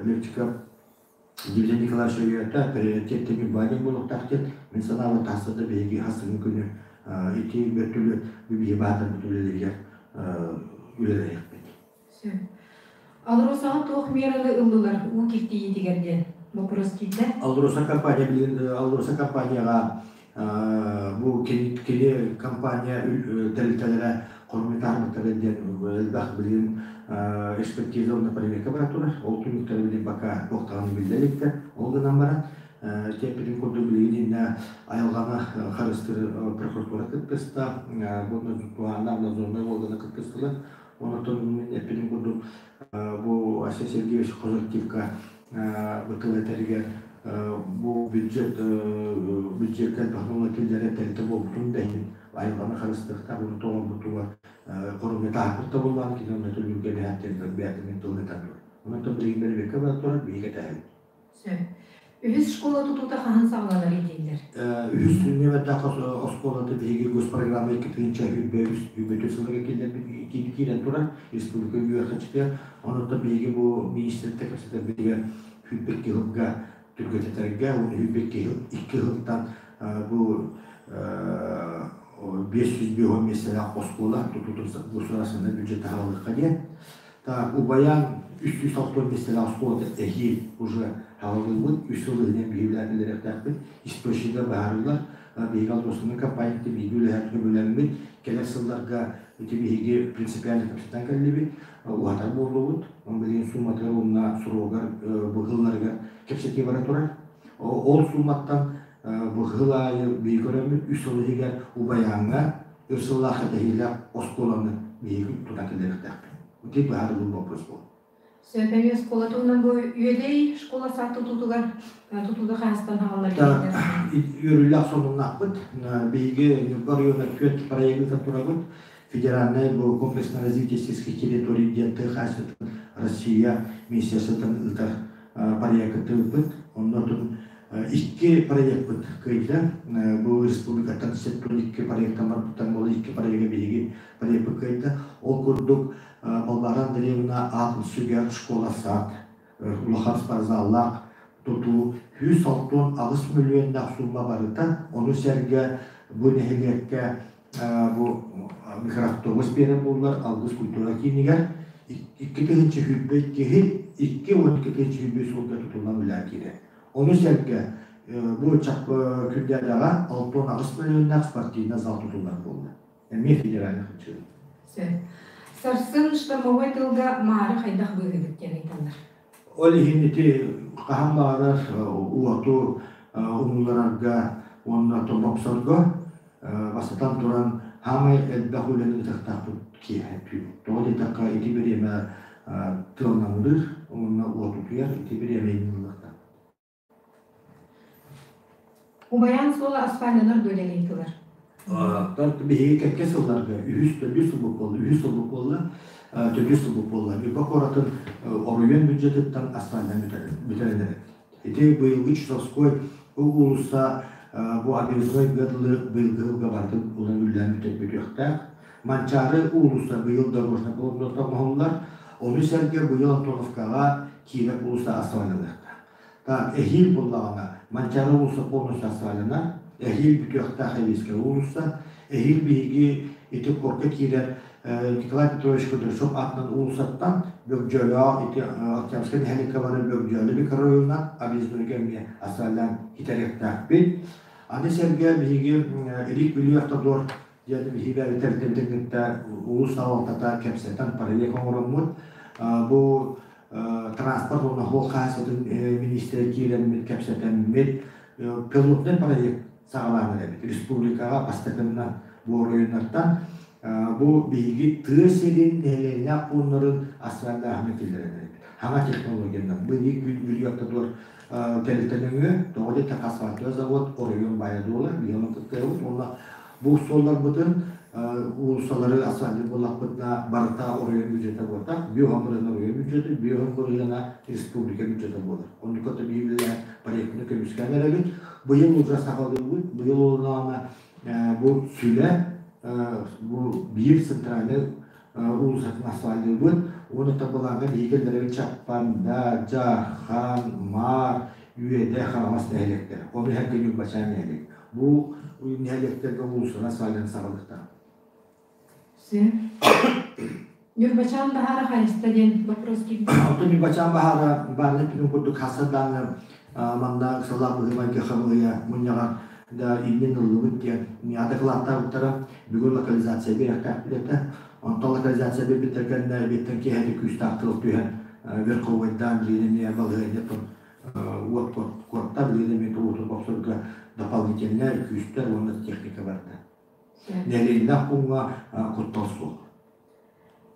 Левчиков Евгений Николаевич өйөөтө, приоритет Ньурбаанин буолуохтаах диэн мин санаабар тахса да биһиги хас күнү ити бөртөлүөт биһи баатарбыт үлэлэригэр үлэлэһиэхпит. Сөп. Алросаҕа туох миэраны ыллылар уу киртийиитигэр диэн боппуруос киирдэ? Алроса компания билигин Алроса компанияҕа Бу кини компания тэрилтэлэрэ хормитармыттара диэн элбэх билигин экспертиза уонна проверка бара турар. Ол түмүктэрэ билигин пока туохтаҕын биллэ иликтэр. Ол гынан баран тиэппитин курдук билигин иннэ айылҕаны харыстыыр прокуратура кыттыста, бу туһааннаах надзорнай органа кыттыстылар. Онтон мин эппитим курдук бу Айсен Сергеевич хозактивка бу тыл этэригэр бу бюджет бюджекка элбэх киллэрэр тэрилтэ буолбутун да иһин айылҕаны харыстыахтаах уну тоҕорбутугар хоруҥҥа таһаарбыт да буоллаҕына кини онно төлүүргэ эбээт бэйэтин тылын этэн турар. Онон билигин бэрибэккэ баран турар биһиги этэһэбит. Сөп. Үһүс школа тутуута хаһан саҕаланар дииллэр? Үһүс нүөмэрдээх оскуолата биһиги госпрограмма 2023 сылыгар киллэрбит киирэн турар республика үөрэхчитигэр. Онон биһиги бу министртэ кэпсэтэрбитигэр 22 сылга түргэтэтэргэ уонна 22 сылтан бу 550 миэстэлээх оскуола тутуутун государственнай бюджет таһаарыахха диэн. Так, Убайаан 360 миэстэлээх оскуолата эһиил уже хаалыллыбыт, үс сыл иһинэн биһиги үлэлиэхтээхпит. Источнига быһаарыллар. Биһиги Алгосунун компанията биһиги үлэһэр көмөлөммүт. Кэлэр сылларга ити биһиги принципиально кэпсэтэн кэллибит, уһатар буоллубут. Он билигин сууматыгар уонна суруогар быһыыларыгар кэпсэтии бара турар. Ол сууматтан быһыыл аайы биһиги көрөммүт үс сыл иһигэр Убайааҥҥа өр сыллаах кэтэһиилээх оскуоланы биһиги тутан киллэриэхтээхпит. Ити быһаарыллыбыт боппуруос буолар. Сөпөҥө оскуола туһунан бу Үөдэй школа сад тутуутугар тутууга хаһыстан хааллар Үөрүүлээх сонуннаахпыт. Биһиги Ньурба оройуона түөрт проегы турабыт. Федеральный бу комплексное развитие сельских территорий диэн тыа хаһаайыстыбатын Россия министерствотын ыытар проекты ыыппыт. Оннотун икки проекпыт кыайда. Бу республикаттан 72 проектан барбыттан ол икки проега биһиги проекпыт кыайда. Ол курдук Балбаара Андреевна аатын сүгэр школа-сад, улахан спортзаллаах тутуу 168 миллионнаах сумма барыта, ону сэргэ бу нэһилиэккэ бу микроавтобус биэрэн буоллар Алгыс культура киинигэр 2022 киһи 2 12 2005 сылга тутуллан үлэҕэ киирэр. Ону сэргэ бу Күндээдэҕэ 68 миллионнаах спортивнай зал тутуллар буолла. Эмиэ федеральный хаччы. Сөп. Сарсын штормовой тылга маары хайдах быыһыыбыт диэн ыйыталлар. Ол иһин ити хаһан баҕарар уоту умулларарга уонна бопсорго бастатан туран хаамай элбэх үлэни ыытыахтаахпыт киэһэ түүн. Тоҕо диэтэххэ ити бириэмэ тыалнаҥныыр уонна уотутуйар ити бириэмэ иннилыахтаах. Убайаан суола асфальтанар дуо диэн ыйытылар. Биһиги кэккэ сылларга үһүс төрдүс сылбыт буолла, үһүс сылбыт буолла, төрдүс сылбыт буолла. Ньурба куоратын оройуон бюджетыттан асфальтан бүтэрэн эрэр. Ити быйылгы Чусовской уулусса бу объездной быадылы быйылгы сылга барытын улан үллээн бүтүөхтээх. Манчаары уулусса быйыл дорожный полотнота оҥоһуллар. Ону сэргэ быйыл Антоновкаҕа Киирэ уулусса асфальтаныахтаах. Так, эһиил буоллаҕына Манчаары уулусса полностью асфальтанар. Эһиил бүтүөхтээх Эбиискэ уулусса. Эһиил биһиги ити куорка киирэр Николай Петрович Кудряшов аатынан уулуссаттан Бөгдьөөлөөх ити Октябрьскай нэһилиэккэ барар Бөгдьөөлө микрорайонунан объезднойга эмиэ асфальтаан китэриэхтээхпит. Аны сэргэ биһиги Илик Бүлүү автодор диэн биһиги тэрилтэбитин кытта улуус салалтата кэпсэтэн проект оҥороммут. Бу транспорт уонна суол хаһаайыстыбатын министрэ киирэммит, кэпсэтэммит пилотный проект саҕалаан эрэбит. Республикаҕа бастакыннан бу оройуоннартан бу биһиги тыа сирин нэһилиэнньэлээх пууннарын асфальтааһыны киллэрэн эрэбит. Хаҥа технологиянан бу Бүлүү автодор тэрилтэ нөҥүө тоҕо диэтэххэ асфальтовай завод оройуон баайа дуолар биһиги онон кыттыабыт уонна бу суолларбытын уулуссалары асфальт буоллахпытына барыта оройуон бюджета буолтах биоһон бырыһына оройуон бюджеты биоһон бырыһына республика бюджета буолар оннук кытта биһиги проектыны көмүскээн эрэбит быйыл уже саҕалыыбыт быйыл олонаана бу сүлэ бу биир центральный уулуссатын асфальтыыбыт уонна табылааҥҥа биһиги кэллэрбит Чаппанда, Дьаархан, Маар, Үөдэ, Хаҥалас нэһилиэктэр. Ону иһэргэ Ньурбачаан нэһилиэк. Бу нэһилиэктэргэ уулуссаны асфальтынан саҕалыахтаах. Сөп. Ньурбачаан баһаара хайыста диэн вопрос киирдэ. Оттон Ньурбачаан баһаара баарына күнүн курдук хасса даҕаны манна ыксалаах быһыы-майгы хамыыһыйа мунньаҕар Да иннин ыллыбыт диэн дакылааттаабыттара. Бүгүн локализация биэрэхтээхпит этэ. Онтон локализация биэрбиттэр кэннэ эбиэттэн киэһэтик күүстээх тыл түһэн верховойдаан билигин эмиэ балаһыанньа уот куотта, билигин эмиэ тугутун бопсорго дополнительнай күүстэр уонна техника барда. Нэһилиэнньэлээх пууҥҥа куттал суох.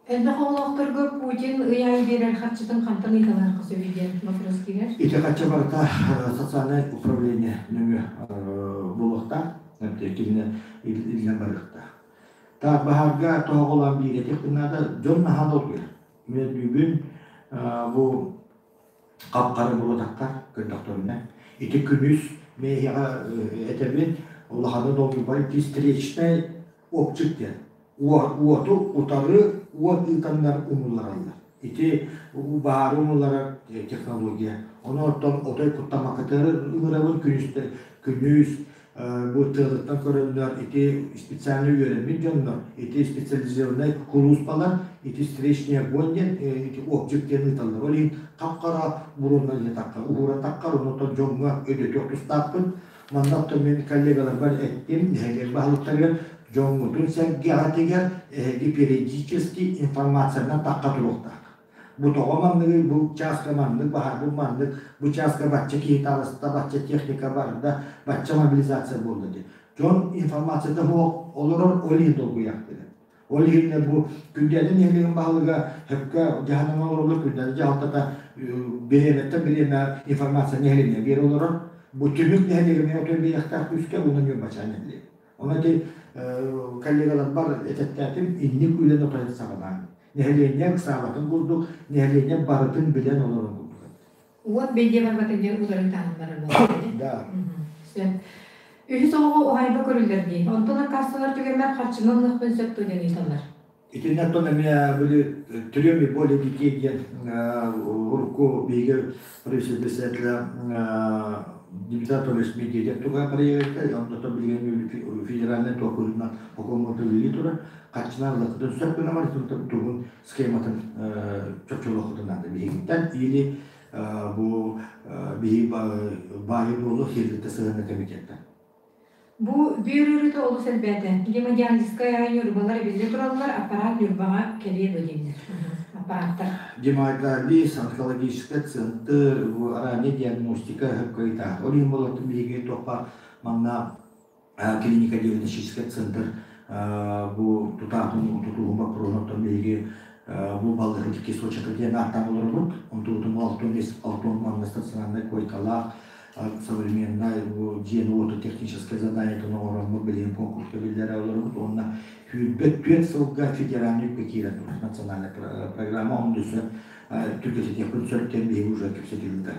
Элбэх оҕолоохторго Путин ый аайы биэрэр харчытын хантан ыйыталаһыахха сөбүй диэн вопрос киирэр. Ити харчы барыта социальнай управление нөҥүө буолуохтаах, кинини илдьэн барыахтаах. Так, баһаарга тоһоҕолоон биирэтиэхпин наада, дьон наһаа долгуйар. Мен бүгүн бу хап-хара буруотахха көрдөхтөрүнэ. Ити күнүс миэхэ этэбин, улаханы долгуйбай встречный опчик диэн. Уоту утары уот ыытаннар умуллараллар. Ити баһаары умулларар технология. Ону оттон отой куттамакытыары ыҥырабын күнүстэр күнүс бу тыалыттан көрөннөр ити специально үөрэммит дьоннор, ити специализированнай кулууспалар, ити встречный огонь диэн ити объект диэн ыыталлар. Ол иһин хап-хара буруоннан ыйатахха, уһууратахха, оннуттан дьоҥҥо өйдөтүөх тустаахпыт. Манна оттон мин коллегаларбар эттим, нэһилиэк баһылыктарыгар дьоҥҥутун сэргэҕитигэр эһиги периодически информациянан тахха туруохтаах. Бу тоҕо манныгый, бу чааска маннык, баһарбыт маннык, бу чааска бачча киһи таҕыста, бачча техника барда, бачча мобилизация буолла диэн. Дьон информацията суох олорор, ол иһин долгуйаахтыыр. Ол иһин бу Күндэли нэһилиэгин баһылыга сөпкө дьаһанан олороллор, Күндэли дьаһалтата бириэмэттэн бириэмэ информация нэһилиэнньэ биэрэ олорор. Бу түмүк нэһилиэгэ эмиэ отой биэрэхтээх күүскэ уонна Ньурбачаан нэһилиэгэ. Онон ити коллегаларбар этэттээтим, инник үлэни отой саҕалаан. Нэһилиэнньэ ыксаабатын курдук, нэһилиэнньэ барытын билэн олорон курдук. Уот бэйдиэ барбатын диэн утары таһыннарар буолар. Да. Сөп. Үһүс оҕоҕо уһаайба көрүллэр дии. Онтон аккаастанар түгэммэр харчыны ылыахпын сөп дуо диэн ыйыталлар. Итиннэ оттон эмиэ били трем и более детей диэн урукку биһиги председателя Дмитрий Анатольевич Медведев туга проекта, онно билигин федеральный туокуһунан хокуоммуту үлэлии турар. Харчынан ылыаххытын сөп гына барытын тугун схематын чопчулуоххутун наада биһигиттэн или бу биһи баайы буолу хирдитте сыһыанна комитеттан. Бу бүөр ыарыыта олус элбээтэ. Гемодиализскай ньурбалар эбиллэ тураллар, аппараат Ньурбаҕа кэлиэ дуо дииллэр. Аппарааттар. Гемодиализ, онкологическай центр, ранняя диагностика хөккөйтаах. Ол иһин болотун биһиги туохха манна клиника диагностическай центр бу тутаатын тутууһун боппуруоһун биһиги бу балыыһа икки сочата диэн ааттаан олоробут. Онтубутун 65 манна стационарнай койкалаах современнай бу дьиэни уоту техническай заданиетын оҥороммут билигин конкурска биллэрэ олоробут уонна 24 сылга федеральный үпкэ киирэн турар национальная программа онно өссө түргэтитиэхпин сөп диэн биһиги уже кэпсэтиилэр.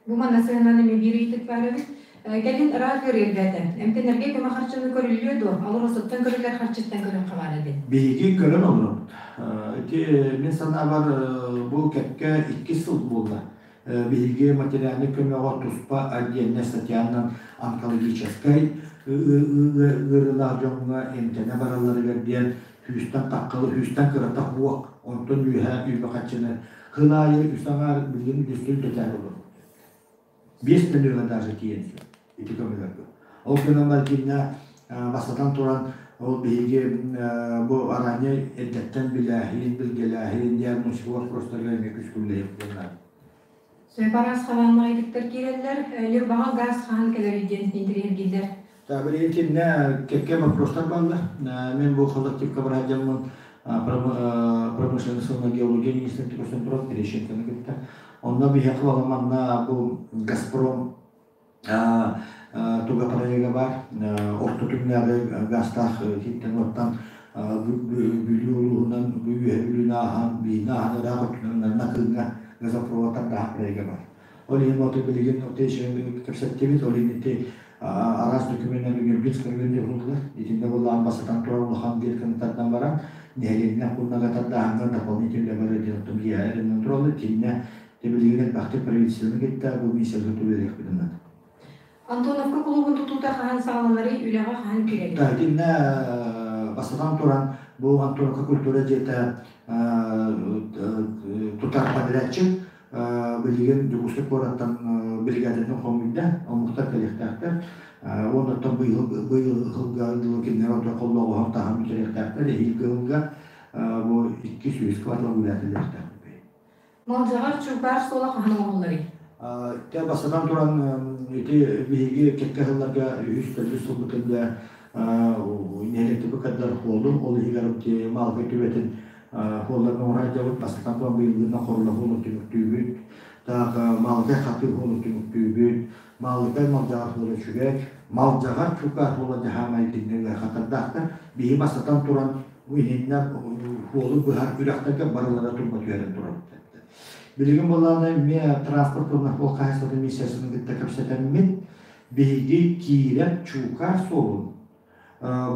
Бу манна сыһыаннаан эмиэ биир ыйытык баар эбит. Кэлин ыраах ыарыы элбээтэ. Эмтэнэргэ көмө харчыны көрүллүө дуо? Алросаттан көрүллэр харчыттан көрүөххэ баара диэн. Биһиги көрөн олоробут. Ити мин санаабар бу кэккэ иккис сыл буолла. Биһиги материальнай көмөҕө туспа отдельная статьянан онкологическай ыарыылаах дьоҥҥо эмтэнэ баралларыгар диэн сүүстэн таххалы, сүүстэн кырата суох, онтон үөһэ үүбэ харчыны Кыл аайы үс аҥаар билигин үстүн кэтээн олорбут. 5 миллиона даже тиийэн сөп ити көмөлөргө. Ол гынан баран бастатан туран ол биһиги бу араанньа эрдэттэн билээһин, билгэлээһин, диагностика вопростарыгар эмиэ күскүллэһиэхпитин наада. Сөп араас хабааннаах киирэллэр. Ньурбаҕа газ хаһан кэлэрий диэн интэриэһиргииллэр. Билигин кинне кэккэ вопростар бааллар. Мен бу коллективка бараадьаммын промышленность уонна геология министрин көстөн турар Терещенконы кытта. Онно биһиэхэ манна бу Газпром туга проега бар. Орто түҥнээҕи газтаах киттен оттан Бүлүү улууһунан Үөһэ Бүлүүнү ааһан, Биини ааһан ыраах өттүнэн Накыыҥҥа газопроводтар даһа проега бар. Ол иһин оту билигин кэпсэттибит, ол иһин ити араас докуменнар Нюрбинскай уһуллар. Итиннэ буоллаҕын бастатан турар улахан биир тардан баран, нэһилиэнньэ куннага тардааһыҥҥа дополнительно бары диэн оттон биһиэхэ тураллар. Итиннэ билигин элбэхтик правительствоны кытта бу министерство үлэлиэхпитин наада. Антоновка кулуубун тутуута хаһан саҕаланарый, үлэҕэ хаһан киирэрий? Итиннэ бастатан туран бу Антоновка культура дьиэтэ тутар подрядчик билигин Дьокуускай куораттан бригадатын хомуйда, омуктар кэлиэхтээхтэр. Уоннаттан быйыл сылга дылы кинилэр ото холлоҕоһон таһан бүтэриэхтээхтэр. Эһиилги сылга бу 200 квартал үлээтилиэхтээх. Малдьаҕар Чуукаар суола хаһан оҥоһулларый? Тэ бастатан туран ити биһиги кэккэ сылларга үһүс төрдүс сылбытын да нэһилиэктэбит каддар хуолун ол иһигэр Маалыкай түбэтин хуолларын оҥоро сылдьабыт. Бастатан туран быйылгынна Хорула хуолун түмүктүүбүт. Так Маалыкай Хатыы хуолун түмүктүүбүт. Маалыкай Малдьаҕар хуола үчүгэй. Малдьаҕар Чуукаар хуола дьаһаамай итиннэ ыарахаттардаахтар. Биһи бастатан туран бу иһиннэ хуолу быһар үрэхтэргэ барылара турба түһэрэн турабыт. Билигин буоллаҕына эмиэ транспорт уонна суол хаһаайыстыбатын министерствотын кытта кэпсэтэммит, биһиги киирэр Чуукаар суолун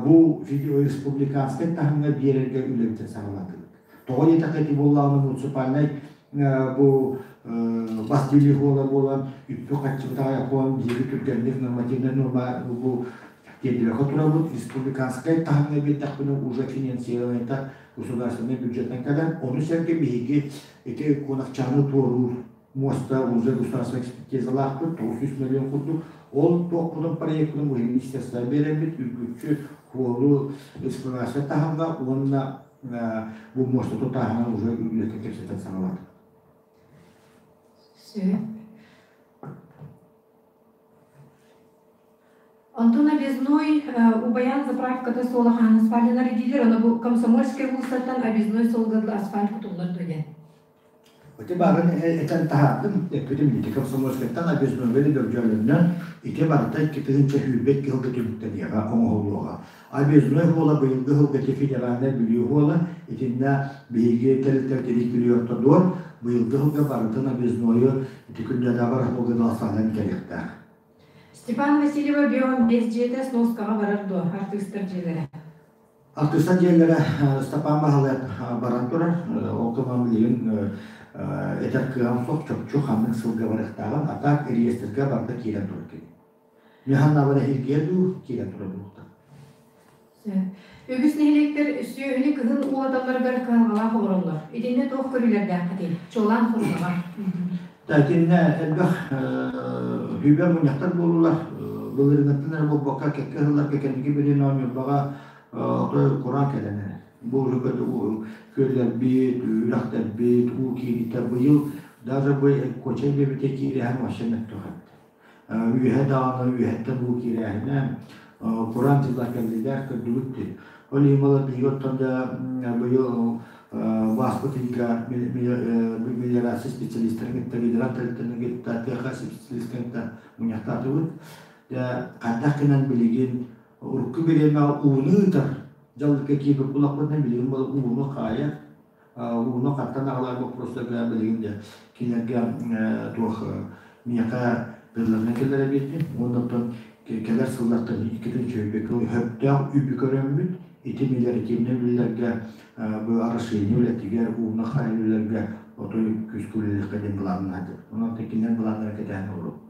бу республиканскай таһымҥа биэрэргэ үлэбитин саҕалаатыбыт. Тоҕо диэтэххэ ити буоллаҕына муниципальнай бу бас билии хуола буолан үппү-харчыбыт аҕыйах буолан биһиги түргэнник нормативнай норма бу тиэрдибэккэ турабыт. Республиканскай таһымҥа биэрдэхпинэ уже финансированиета государственнай бюджеттан кэлэр. Ону сэргэ биһиги ити куонакчааны туоруур муоста уже государственная экспертизалаахпыт, 900 миллион курдук. Ол туохпутун проектын министерство биэрэммит, үргүччү хуолу эксплуатация таһымҥа уонна бу муоста тутааһынан уже үлэтин кэпсэтэн саҕалаатыбыт. Сөп. Онтон объездной Убаян заправката суола хаһан асфальтанар дииллэр, ону бу Комсомольскай уулуссаттан объездной суолга дылы асфальт кутуллар дуо диэн. Ити баарын этэн таһаардым, эппитим ити Комсомольскайтан объезднойга да бөрдьөөлөннөн ити барыта 2022 сылга түмүктэниэҕэ, оҥоһуллуоҕа. Объездной хуола быйылгы сылга ити федеральнай Бүлүү хуола, итиннэ биһиги тэрилтэ Бүлүү ортодуор быйылгы сылга барытын объезднойу ити күннээҕи барар суолга дылы асфальтан кэлиэхтээх. Степан Васильева бион бэс дьиэтэ сноскаҕа барар дуо, артыыстар дьиэлэрэ? Артыыстар дьиэлэрэ Степан Баһылайап баран турар. Ол гынан билигин этэр кыаҕым суох, чопчу ханнык сылга барыахтааҕын, а так реестргэ барыта киирэн турар кини. Миһаннабар эһиилгиэ дуу, киирэн турар буолуохтаах. Үгүс нэһилиэктэр сүөһүнү кыһын уулаталларыгар кыһалҕалаах олороллор. Итиннэ туох көрүүлэрдээххитий? Чуолаан Хурдаҕа. Итиннэ элбэх хүбэ мунньахтар буоллулар. Былырыыҥҥыттан эрэ буолбакка, кэккэ сылларга кэнники билин Ньурбаҕа отой кураан кэлэн эрэр. Бу күөллэрбит, үрэхтэрбит, уу киириитэ быйыл даже бу Куочай бэбитэ киирэһэн вообще мөлтөх эбит. Үөһэ даҕаны үөһэттэн уу киирээһинэ кураан дьыллар кэллилэр, көрдүгүт дии. Ол иһин буолар биһиги оттон да быйыл бааспыт ыйга мелиорация специалистарын кытта, гидрант тэрилтэлэрин кытта, ТХ специалистарын кытта мунньахтаатыбыт. Дьэ, хайдах гынан билигин урукку бириэмэҕэ ууну ыытар дьаллыкка киирбит булахпытына билигин буолар ууну хаайар ууну хантан аҕалар боппуруостарга билигин дьэ кинилэргэ туох миэхэ предложение киллэрэ биэрдим уонна оттон кэлэр сыллартан иккитин үчүгэйбэккэ сөптөөх үбү көрөммүт ити мелиоративнай үлэлэргэ бу орошение үлэтигэр ууну харайар үлэлэргэ отой күүскэ үлэлиэххэ диэн былааннаатыбыт. Онон кинилэр былааннара кэтээн олоробут.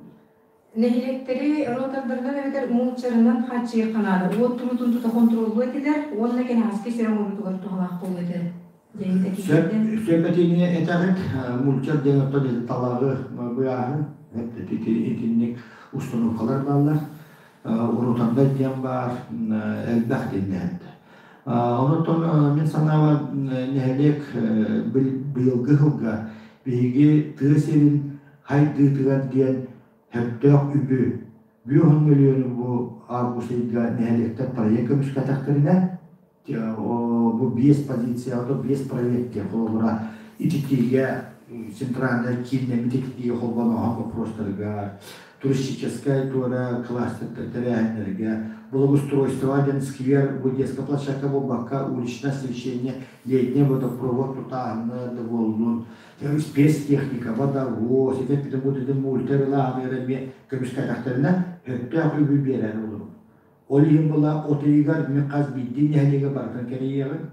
Нэһилиэктэри ротордарынан эбэтэр мулчарынан хааччыйыахха наада. Уот туруутун тута хонтуруоллуо этилэр уонна кэнэҕэски сир оҥоруутугар туһалаах буолуо этэ диэн этиилэрдэн. Сөп этиини этэҕит. Мульчар диэн оттон ити талаҕы быйааһын итинник установкалар бааллар. Ротардар диэн баар элбэх диэннэһэттэ. Онон мин санаабар нэһилиэк быйылгы сылга биһиги тыа сирин хайдыытыгар диэн сөптөөх үбү бүөһүн мөлүйүөнү бу август ыйга нэһилиэктэр проект көмүскэтэхтэринэ бу биэс позицияҕа биэс проект диэн холобура ититиигэ центральнай кииннэммит ититиигэ холбонооһун боппуруостарыгар туристическай туора кластердар тэрээһиннэргэ благоустройство диэн сквер бу детская площадка буолбакка уличное освещение летний водопровод тутааһына да буоллун спецтехника, водовоз, ити эппитим курдук мультер-ылааҕыныгар эмиэ көмүскээтэхтэринэ сөптөөх үбү биэрэр олору. Ол иһин була от ыйыгар мин хас биирдии нэһилиэгэ барытын кэрийиэҕим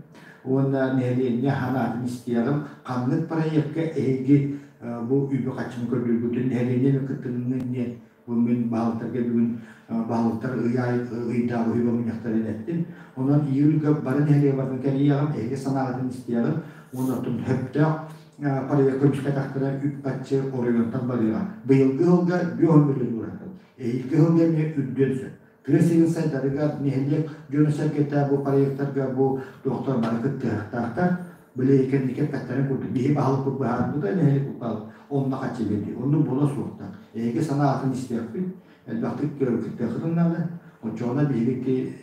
уонна нэһилиэнньэ санаатын истиэҕим. Ханнык проекка эһиги бу үбү-харчыны көрдүүргүтүн нэһилиэнньэни кыттыҥҥын диэн бу мин баһылыктарга бүгүн баһылыктар ый аайы ыйдааҕы үбэ мунньахтарын эттим. Онон июльга бары нэһилиэгэ барытын кэрийиэҕим, эһиги санааҕытын истиэҕим уонна оттон сөптөөх проект көмүскэтахтара үп-харчы оройуонтан барыаҕа. Быйылгы сылга 5 миллион уурахтар. Эһиилги сылга эмиэ үрдүөн сөп. Тыа сирин сайдарыгар нэһилиэк дьоно-сэргэтэ бу проектарга бу туохтар бары кыттыһыахтаахтар. Били кэнники эппэттэрин курдук биһи баһылыкпыт быһаарбыта нэһилиэк онно хаччы биэрди. Оннук буола суохтаах. Эһиги санаатын истиэхпит, элбэхтик кыттыаххытын наада. Оччоҕуна биһиги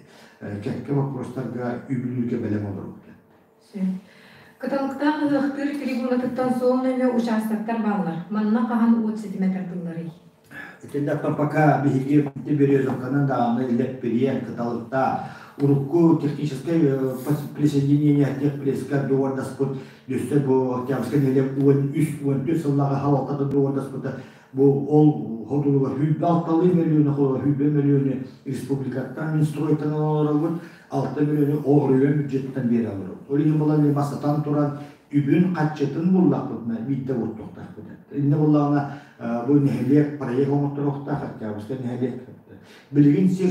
кэккэ боппуруостарга үбүлүүргэ бэлэм олорбут. Кыталыктаах ыһыахтыыр трибунатыттан суол нөҥүө учаастактар бааллар. Манна хаһан уот ситимэ тардылларый? Итиннэ пока биһиги Березовканан даҕаны Лэппириэн, Кыталыктаах, урукку техническэй присоединение техпреска дуордаспыт өссө бу Октябрьскай нэһилиэк 13-14 сыллааҕы халалтата дуордаспыта бу ол хотулуга 26 мөлүйүөнү холобура 100 мөлүйүөнү республикаттан Минстройтан олоробут 6 мөлүйүөнү оройуон бюджеттан биэрэ олоробут. Ол иһин буолан бастатан туран үбүн хаччытын буллахпытына биирдэ уоттуохтаахпыт. Иннэ буллаҕына бу нэһилиэк проект оҥотторуохтаах Октябрьскай нэһилиэк. Билигин сир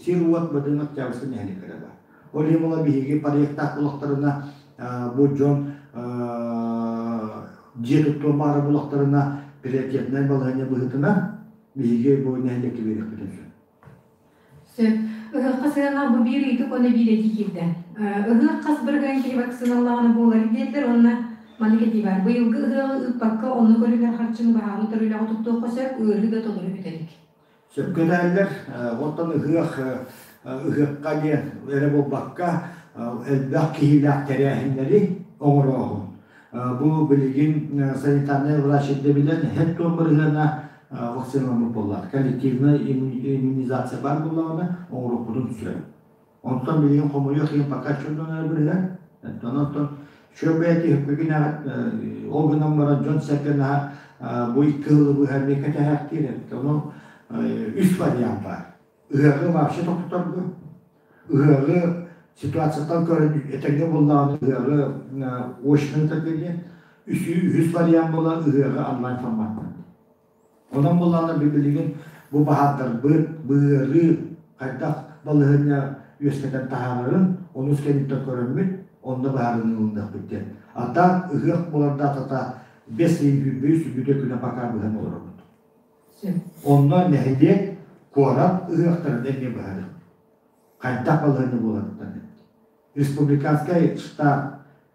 сир уот бадын Октябрьскай нэһилиэк эрэ бар. Ол иһин була биһиги проектаах буллахтарына бу дьон дьиэ туттуон баара буллахтарына приоритетнай балаһыанньа быһыытынан биһиги бу нэһилиэккэ биэриэхпитин сөп. Сөп. Ыһыахха сыһыаннаах бу биир ыйытык уонна биир этии киирдэ. Ыһыах хас бырыһыан киһи вакциналааҕына буолар диэтилэр уонна маннык этии баар. Быйылгы ыһыаҕы ыыппакка онно көрүллэр харчыны баһаары төрүлэҕи туттуохха сөп, ыарыы да толору бүтэ илик. Сөпкө этэллэр. Оттон ыһыах ыһыахха диэн эрэ буолбакка, элбэх киһилээх тэрээһиннэри оҥорооһун. Бу билигин санитарнай врач ирдэбилэн һэт туом бырыһыана вакциналаммыт буоллар. Коллективная иммунизация баар буоллаҕына оҥоруохпутун сөп. Онтон билигин хомойуох иһин пока чөмпүйүөн эрэ бырыһыан. Онтон чөл бэйэтэ үһүккэ ол гынан баран дьон-сэргэ наһаа бу икки сылы быһа эмиэ кэтэһээхтиир эбит. Ону үс вариант баар. Ыһыаҕы вообще тохтоторго, ыһыаҕы ситуацияттан көрөн этэҥҥэ буоллаҕына ыһыаҕы очно ыытарга диэн, үһүс вариант буолар ыһыаҕы онлайн форматтан. Онон буоллаҕына билигин бу баһаардарбыт, быарыы хайдах балаһыанньа үөскэтэн таһаарарын онус кэнниттэн көрөммүт, онно быһаарыныы ылыныахпыт диэн. А так ыһыах буолар даатата бэс ыйын сүүрбэ үс күнэ пока быһан олоробут. Онно нэһилиэк, куорат ыһыахтарын эмиэ быһаарыах. Хайдах балаһыанньа буоларыттан Республиканскай штаб,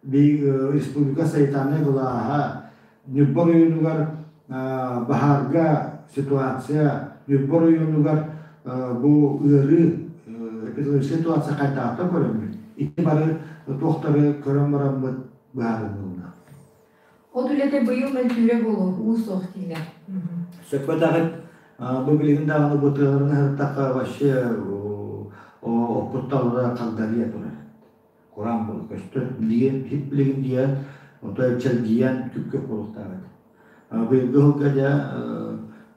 республика санитарнай былааһа Ньурба оройуонугар баһаарга ситуация, Ньурба оройуонугар бу ыарыы эпидемиологическай ситуация хайдаҕыттан көрөммүт, ити бары туохтары көрөн бараммыт быһаарыллыыллар. От үлэтэ быйыл мөлтүүрэ буолуо, уу суох дииллэр. Сөпкө этэҕит. Бу билигин даҕаны бу тыаларын аһыртахха вообще оппутталара хагдарыйа турар. Кураан буола көстөр. Билигин хит билигин диэн, отой чэлгийэн күп-күөх буолуохтаах этэ. Быйылгы сылга дьэ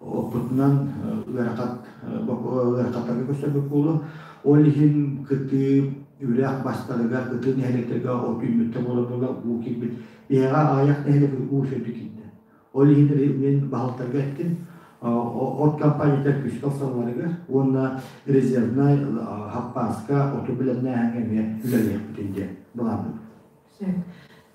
оппутунан ыарахат ыарахаттарга көрсөрбүт буолуо. Ол иһин кытыы үрэх бастарыгар, кытыы нэһилиэктэргэ от үүммүттэ буола-буола уу киирбит. Биһиэхэ аҕыйах нэһилиэк уу сөрдү киирдэ. Ол иһин мин баһылыктарга эттим, от компанията күүскэ ылсалларыгар уонна резервнай хаппааска оту бэлэмнээһиҥҥэ эмиэ үлэлиэхпитин диэн былаанныыбыт.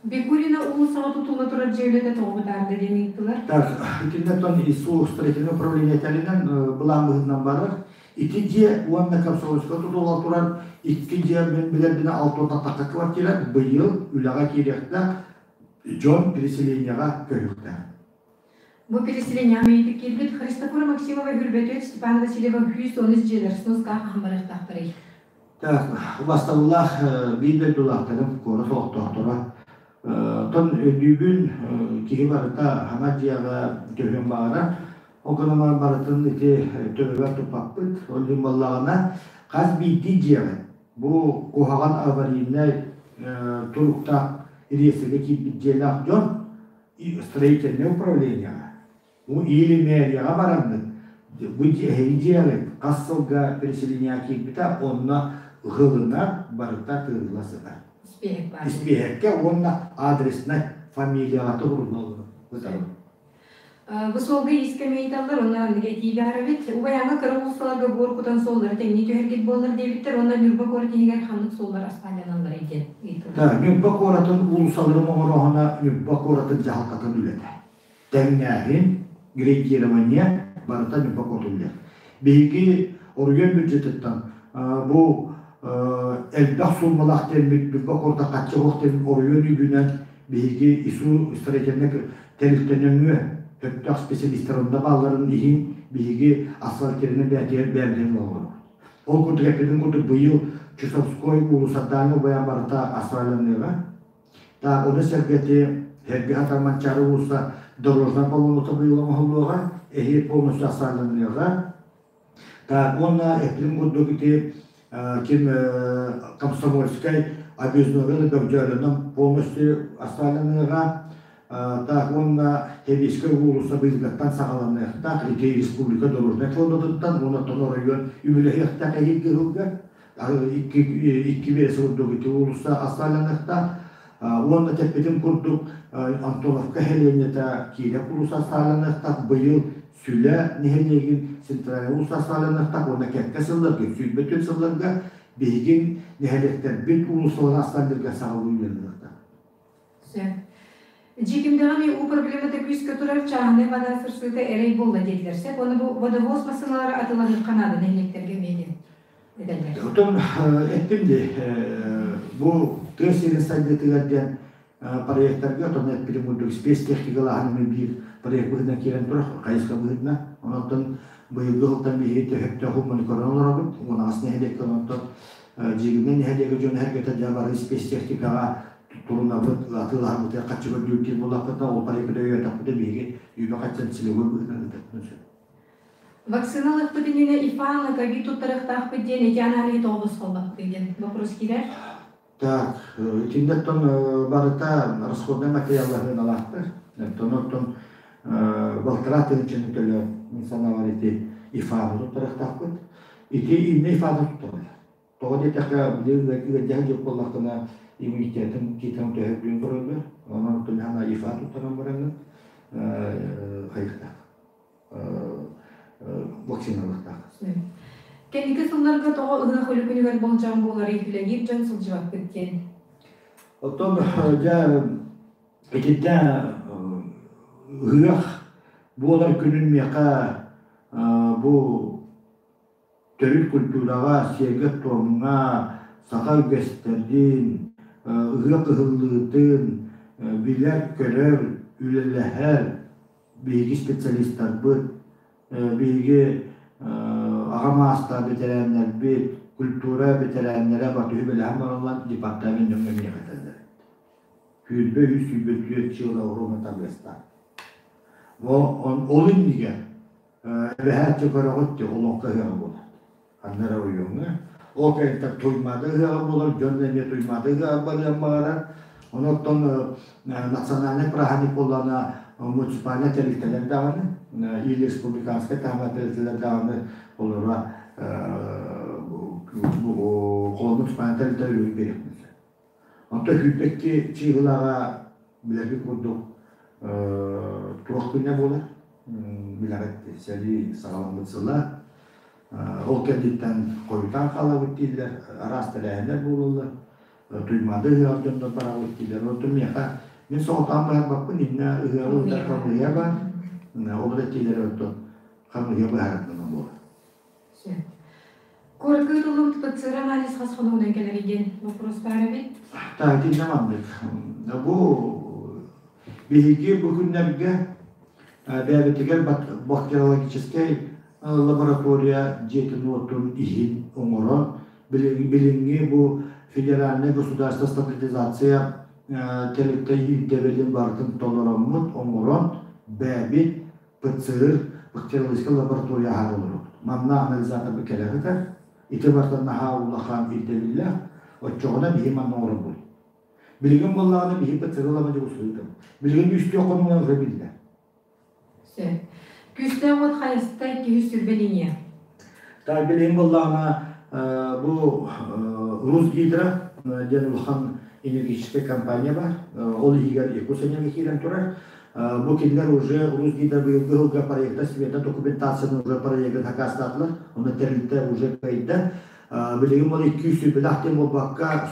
Бекулина уулуссаҕа тутулла турар дьиэ үлэтэ тоҕо бытаарда диэн ыйыттылар. Так, итиннэ ИСУ строительное управление тэринэн былаан быһыытынан барар. Ити дьиэ уонна Комсомольска тутулла турар икки дьиэ мин билэрбинэ 60 тахса квартира быйыл үлэҕэ киириэхтээх дьон переселениеҕа көһүөхтээх. Бу переселениеҕа мэйитик киирбит Христофор Максимова Хүрбөтүөт Степан Васильева 113 дьиэлэр сносқа хаһан барыахтаахтарый? Так, убастабыллаах биир дойдулаахтарым, куорат олохтоохторо. Оттон өйдүүбүн, киһи барыта хаҥа дьиэҕэ көһүөн баҕарар. Ол гынан барытын ити төбөбөр туппаппыт. Ол иһин буоллаҕына, хас биирдии дьиэҕэ бу куһаҕан аварийнай туруктаах реестргэ киирбит дьиэлээх дьон строительное управлениеҕа, бу или мэрияҕа бараҥҥыт, бу эһиги дьиэҕит хас сылга переселениеҕа киирбитэ, онно ыһылына барыта тыырылла сытар. Испиэһэккэ уонна адреснай фамилияҕа туһурулла олорор. Бу суолга иискэ ыйыталлар, уонна маннык этии баар эбит. Убайааҥҥа кыра уулуссаларга буор кутан суоллары тэҥнии түһэргит буоллар диэбиттэр уонна Ньурба куорат иһигэр ханнык суоллар аспаалланалларый диэн ыйыталлар. Ньурба куоратын уулуссаларын оҥорооһуна Ньурба куоратын дьаһалтатын үлэтэ. Тэҥнээһин, грейдирование барыта Ньурба куоратын үлэтэ. Биһиги оройуон бюджетыттан бу элбэх сууммалаах диэммит Ньурба куората хаччы суох диэн оройуон үбүнэн биһиги ИСУ строительнай тэрилтэ нөҥүө сөптөөх специалистар онно баалларын иһин биһиги асфальтирынан бээтигэр бэйэбитин олоробут. Ол курдук эппитим курдук быйыл Чусовской уулуссатааҥҥы убайан барыта асфальтаныаҕа. Так, ону сэргэти Эргэ Хатар Манчаары уулусса дорожнай полонота быйыл оҥоһуллуоҕа, эһиил полностью асфальтаныаҕа. Так, уонна эппитим курдук ити ким Комсомольскай объездной Бөгдьөөлөнөн полностью асфальтаныаҕа. Так, уонна Тэбиэскэй уулусса быйылгаттан саҕаланыахтаах ити республика дорожнай фондатыттан уонна оттон оройуон үбүлэһиэхтээх эһиилги сылга икки биэс курдук ити уулусса асфальтаныахтаах. Уонна тэппитим курдук Антоновка сэлиэнньэтэ Киирэ уулусса асфальтаныахтаах. Быйыл Сүлэ нэһилиэгин центральнай уулусса асфальтаныахтаах уонна кэккэ сылларга, 24 сылларга биһигин нэһилиэктэрбит уулуссаларын асфальтырга саҕалыы үлэлиэхтээх. Сөп. Дьиикимдэҕэ уу проблемата күүскэ турар, чааһынай вода сырсыыта эрэй буолла диэтилэр. Сөп, уонна бу водовоз массыыналары атыылаһыахха наада нэһилиэктэргэ эмиэ диэн этэллэр. Оттон эттим дии, бу тыа сирин сайдыытыгар диэн проектарга, оттон эппитим курдук спецтехникалааһын биир проект быһыытынан киирэн турар, хайысха быһыытынан. Онон быйылгы сылтан биһиги төһөттөөх умманы көрөн олоробут, 18 нэһилиэккэ онтон Дьиигимнэ нэһилиэгэ дьон эһэргэтэ дьэ бары спецтехникаҕа турунабыт, атыылаһарбытыгар хаччы көрдүүр диир буоллахпытына, ол проекты өйөөтөхпүтүнэ биһиги үбэ хаччан целевой быһыытынан ыытыахпытын сөп. Вакцина ылыахпыт иннинэ ИФА ковид туттарыахтаахпыт диэн ити аналиһы тоҕо босхоллохпутуй диэн вопрос киирэр. Так, итиннэ барыта расходнай материалларыналаахтар. Оттон оттон балтараа тыһыынчаны төлөөн, мин санаабар ити ИФА-ны туттарыахтаахпыт. Ити иннэ ИФА-ны туттараллар. Тоҕо диэтэххэ, били ыардьаһа дьыл буоллаххына, иммунитетын киитэн төһө үрдүн көрөллөр. Онон оттон ИФА туттаран бараҥҥын хайыахтаах вакциналыахтаах. Кэнники сылларга тоҕо ыһыах үлэ күнүгэр болдьоон буоларый үлэлиир дьон сылдьыбаппыт диэн. Оттон дьэ итинтэ ыһыах буолар күнүн миэхэ бу төрүт культураҕа, сиэргэ-туомҥа, саха үгэстэрин, ыһыах ыһыллыытын билэр-көрөр, үлэлэһэр биһиги специалистарбыт, биһиги аҕа маастар бэтэрээннэрбит, культура бэтэрээннэрэ батыһы бэлэһэн бараллар департамент нөҥүө миэхэ этэллэр. 23 24 сыла уруна табыастаах. Ол иннигэр Эбэһээт көрөҕүт дии, олоҥхо ыһыаҕа буолар. Ханна эрэ оройуоҥҥа. Ол кэнниттэн Туймаада ыһыаҕа буолар, дьон эмиэ Туймаада ыһыаҕар барыан баҕарар. Онон национальнай праздник буоллаҕына муниципальнай тэрилтэлэр даҕаны, или республиканскай таһымнаах тэрилтэлэр даҕаны олоро муниципальнай тэрилтэлэр үһүн биэриэхпин сөп. Онтон 22 чыыһылаҕа билэргит курдук туох күнэ буолар? Билэҕит сэрии саҕаламмыт сыла. Ол кэнниттэн хойутаан хаалабыт дииллэр, араас тэрээһиннэр буолаллар. Туймаада ыһыаҕар дьоннор барабыт дииллэр. Онтон миэхэ мин соҕотоон баһарбаппын, иннэ ыһыаҕы ыытар хамыыһыйа баар. Ол этиилэри оттон хамыыһыйа быһаарытынан буолар. Сөп. Куоракка ыытыллыбыт ПЦР анализ хас хонугунан кэлэрий диэн боппуруос баар эбит. Так, итиннэ маннык. Бу биһиги бу күннэргэ бэйэбитигэр бактериологическай лаборатория дьиэтин-уотун иһин оҥорон, билиҥҥи бу федеральнай государство стандартизация тэрилтэ ирдэбилин барытын толороммут, оҥорон, бэйэбит ПЦР бактериологическай лаборатория аһара олоробут. Манна анализаторбыт кэлэ сытар. Ити барыта наһаа улахан ирдэбиллээх. Оччоҕуна биһи манна оҥоробут. Билигин буоллаҕына биһи ПЦР лаборатория дьокуускайга. Билигин үстүөх хонугунан уже биллэр. Сөп. Күүстээх уот хайаста 220 линия. Так билигин буоллаҕына бу Русгидро диэн улахан энергетическэй компания бар. Ол иһигэр Якутсэнерго киирэн турар. Бу кинилэр уже улуус гида быйылгы сылга проекта смета документацияны уже проегын хакаастаатылар. Онно тэрилтэ уже кыайда. Билигин ол 200 билах диэн буолбакка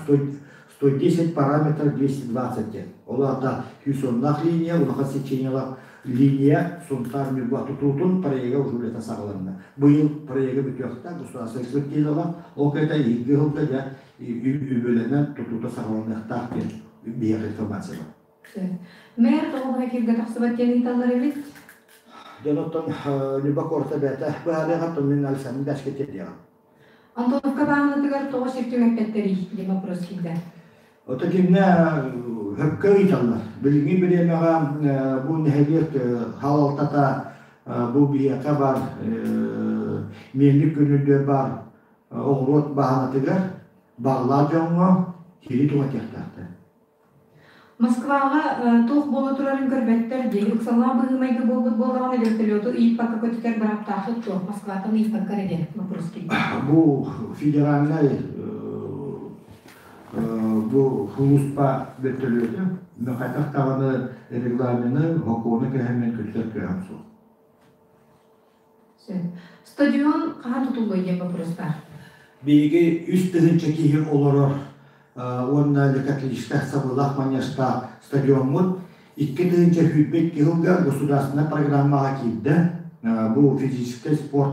110 параметр 220 диэн. Ол аата 110 линия, улахан сечениялаах линия Сунтаар Ньурба тутуутун проега уже үлэтэ саҕаланна. Быйыл проега бүтүөхтээх, государственная экспертизалаах, ол кэта иһирги сылга дьэ үбүлэнэн тутуута саҕаланыахтаах диэн биһиэхэ информация бар. Мэр тоҕо быһа эфиргэ тахсыбат диэн ыйыталлар эбит. Дьон оттон Ньурба куората бэйэтэ быһаарыаҕа, мин Александр Дашка тиэрдиэҕим. Антоновка бааһынатыгар тоҕо сир түҥэппэттэрий диэн вопрос киирдэ. Ото кимҥэ хөпкө ыйыталлар. Билиҥҥи бириэмэҕэ бу нэһилиэк халалтата бу биһиэхэ баар миэлник күнүрдүөр баар оҕуруот бааһынатыгар баҕалаах дьоҥҥо кири туһатыахтаахтар. Москваҕа туох буола турарын көрбөттөр дии. Ыксаллаах быһыы-майгы буолбут буоллаҕына вертолету ыйыппакка көтүтэр бырааптааххыт дуо? Москваттан ыйыппакка эрэ диэн вопрос киирдэ. Бу федеральнай бу сулууспа вертолеты хайдах даҕаны регламены, сокуону кэһэммин көтүтэр кыаҕым суох. Сөп. Стадион хаһан тутуллуой диэн вопрос баар. Биһиги 3000 киһи олорор уонна лекатлическай сабыылаах манежтаах стадиоммут 2022 сылга государственнай программаҕа киирдэ. Бу физическэй спорт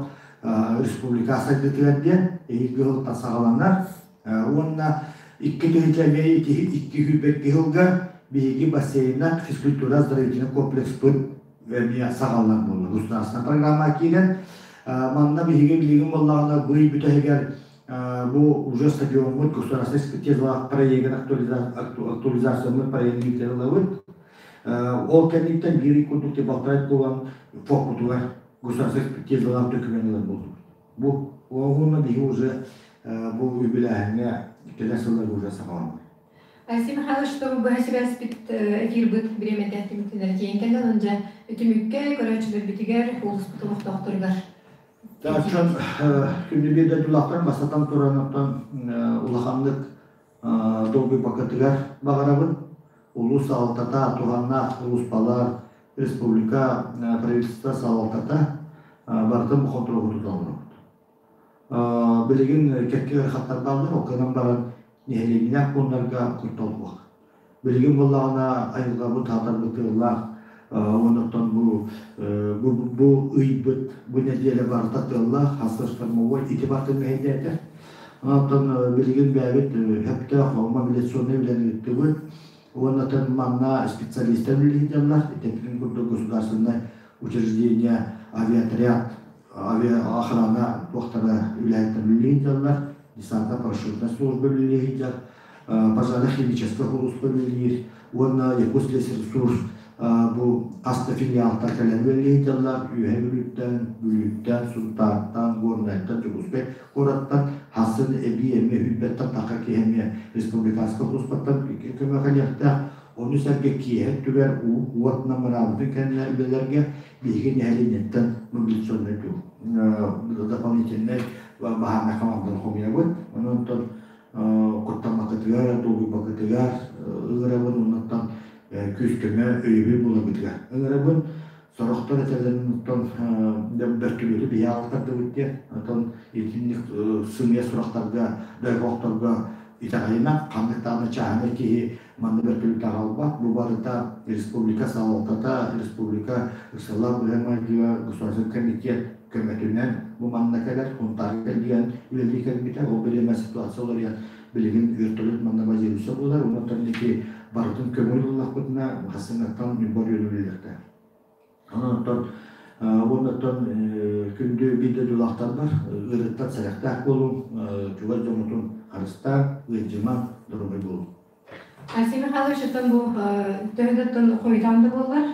республика сайдыытыгар диэн эһиилги сылтан саҕаланар. Уонна 2002 сылга биһиги бассейннаах физкультура оздоровительный комплекспыт эмиэ саҕаланар буолла. Государственная программа киирэн, манна биһиги билигин буоллаҕына бый бүтэһигэр бу уже стадиоммут государственная экспертизалаах проегын актуализацияммыт проегын ыытыллабыт. Ол кэнниттэн биир курдук балтарай буолан фокутугар государственная экспертизалаах документ ылар буолдубут. Бу уонна биһиги уже бу үбүлээһиҥҥэ кэлэр сылларга уже саҕаламмыт. Алексей Михайлович, чтобы быһа сибээспит эфирбыт бириэмэтэ түмүктэнэр тиийэн кэллэ, онон дьэ түмүккэ көрөөччүлэрбитигэр, улууспут олохтоохторугар. Дьон күнү биир дойдулаахтар бастатан туран оттон улаханнык долгуйбаккытыгар баҕарабын. Улуус салалтата, туһаннаах улууспалар, республика правительство салалтата барытын бу хонтуруолга тута олоробут. Билигин кэккэ ыарахаттар бааллар, ол гынан баран нэһилиэнньэлээх пууннарга куттал суох. Билигин буоллаҕына айылҕабыт хаатарбыт тыаллаах, оннуттан бу бу бу ыйбыт, бу нэдиэлэ барыта тыаллаах, хас штормовой ити барытын мэһэйдээтэ. Онтон билигин бэйэбит сөптөөх мобилизационнай үлэни ыыттыбыт. Уонна манна специалистар үлэлииллэр. Итинтин курдук государственное учреждение, авиаотряд, авиаохрана туохтара үлэһиттэр үлэлииллэр. Десантно-парашютная служба үлэлииллэр. Пожарно-химическая сулууспа үлэлиир. Уонна Якутслесресурс бу хас да филиалтар кэлэн үлэлииллэр. Үөһэ Бүлүүттэн, Бүлүүттэн, Сунтаартан, Горнайтан, Дьокуускай куораттан хасын эбии эмиэ үрбэттэн таха киһи эмиэ республиканскай сулууспаттан көмө кэлиэхтээх. Ону сэргэ киэһэ өттүгэр уу уот намыраабытын кэннэ үлэлэргэ биһиги нэһилиэнньэттэн мобилизационнай дополнительнай баһаарынай хамаанданы хомуйабыт. Онон куттаммаккытыгар, долгуйбаккытыгар ыҥырабын, оннуттан күүс-көмө, өйөбүл буларгытыгар ыҥырабын. Сорохтор этэллэрин оттон бөртөлүөтү биһи аҕалтардыбыт диэн, оттон итинник сымыйа сурахтарга, дойҕохторго итэҕэйимэҥ, ханнык даҕаны чааһынай киһи манна бөртөлүөтү аҕалбат. Бу барыта республика салалтата, республика ыксаллаах быһыы-майгыга государственный комитет көмөтүнэн бу манна кэлэр, Сунтаарга кэлгийэн үлэлии кэлбитэ. Ол бириэмэ ситуация уларыйан билигин вертолет манна базируйса буолар. Онон ити барытын көҥүл ыллахпытына, хасыҥҥаттан Ньурба оройуона үлэлиэхтээх. Онон оттон уонна оттон күндү биир дойдулаахтарбар ыарыыттан сэрэхтээх буолуҥ, чугас дьоҥҥутун харыстааҥ, ыалдьымаҥ, доруобай буолуҥ. Алексей Михайлович, оттон бу төһө да оттон хойутаан да буоллар,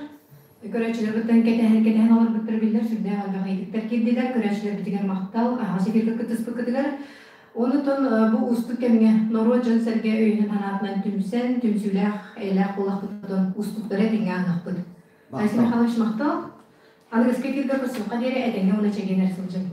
көрөөччүлэрбиттэн кэтэһэн кэтэһэн олорбуттара биллэр, сүрдээх элбэх ыйытыктар киирдилэр, көрөөччүлэрбитигэр махтал, аһаҕас эфиргэ кыттыспыккытыгар. Онутон бу уустук кэмҥэ норуот дьон-сэргэ өйүнэн-санаатынан түмсэн, түмсүүлээх, эйэлээх буоллахпытын уустуктары этэҥҥэ ааһыахпыт. Алексей Михайлович, махтал. Аныгыскы эфиргэ көрсүөххэ диэри этэҥҥэ уонна чэгиэн эрэ сылдьыҥ.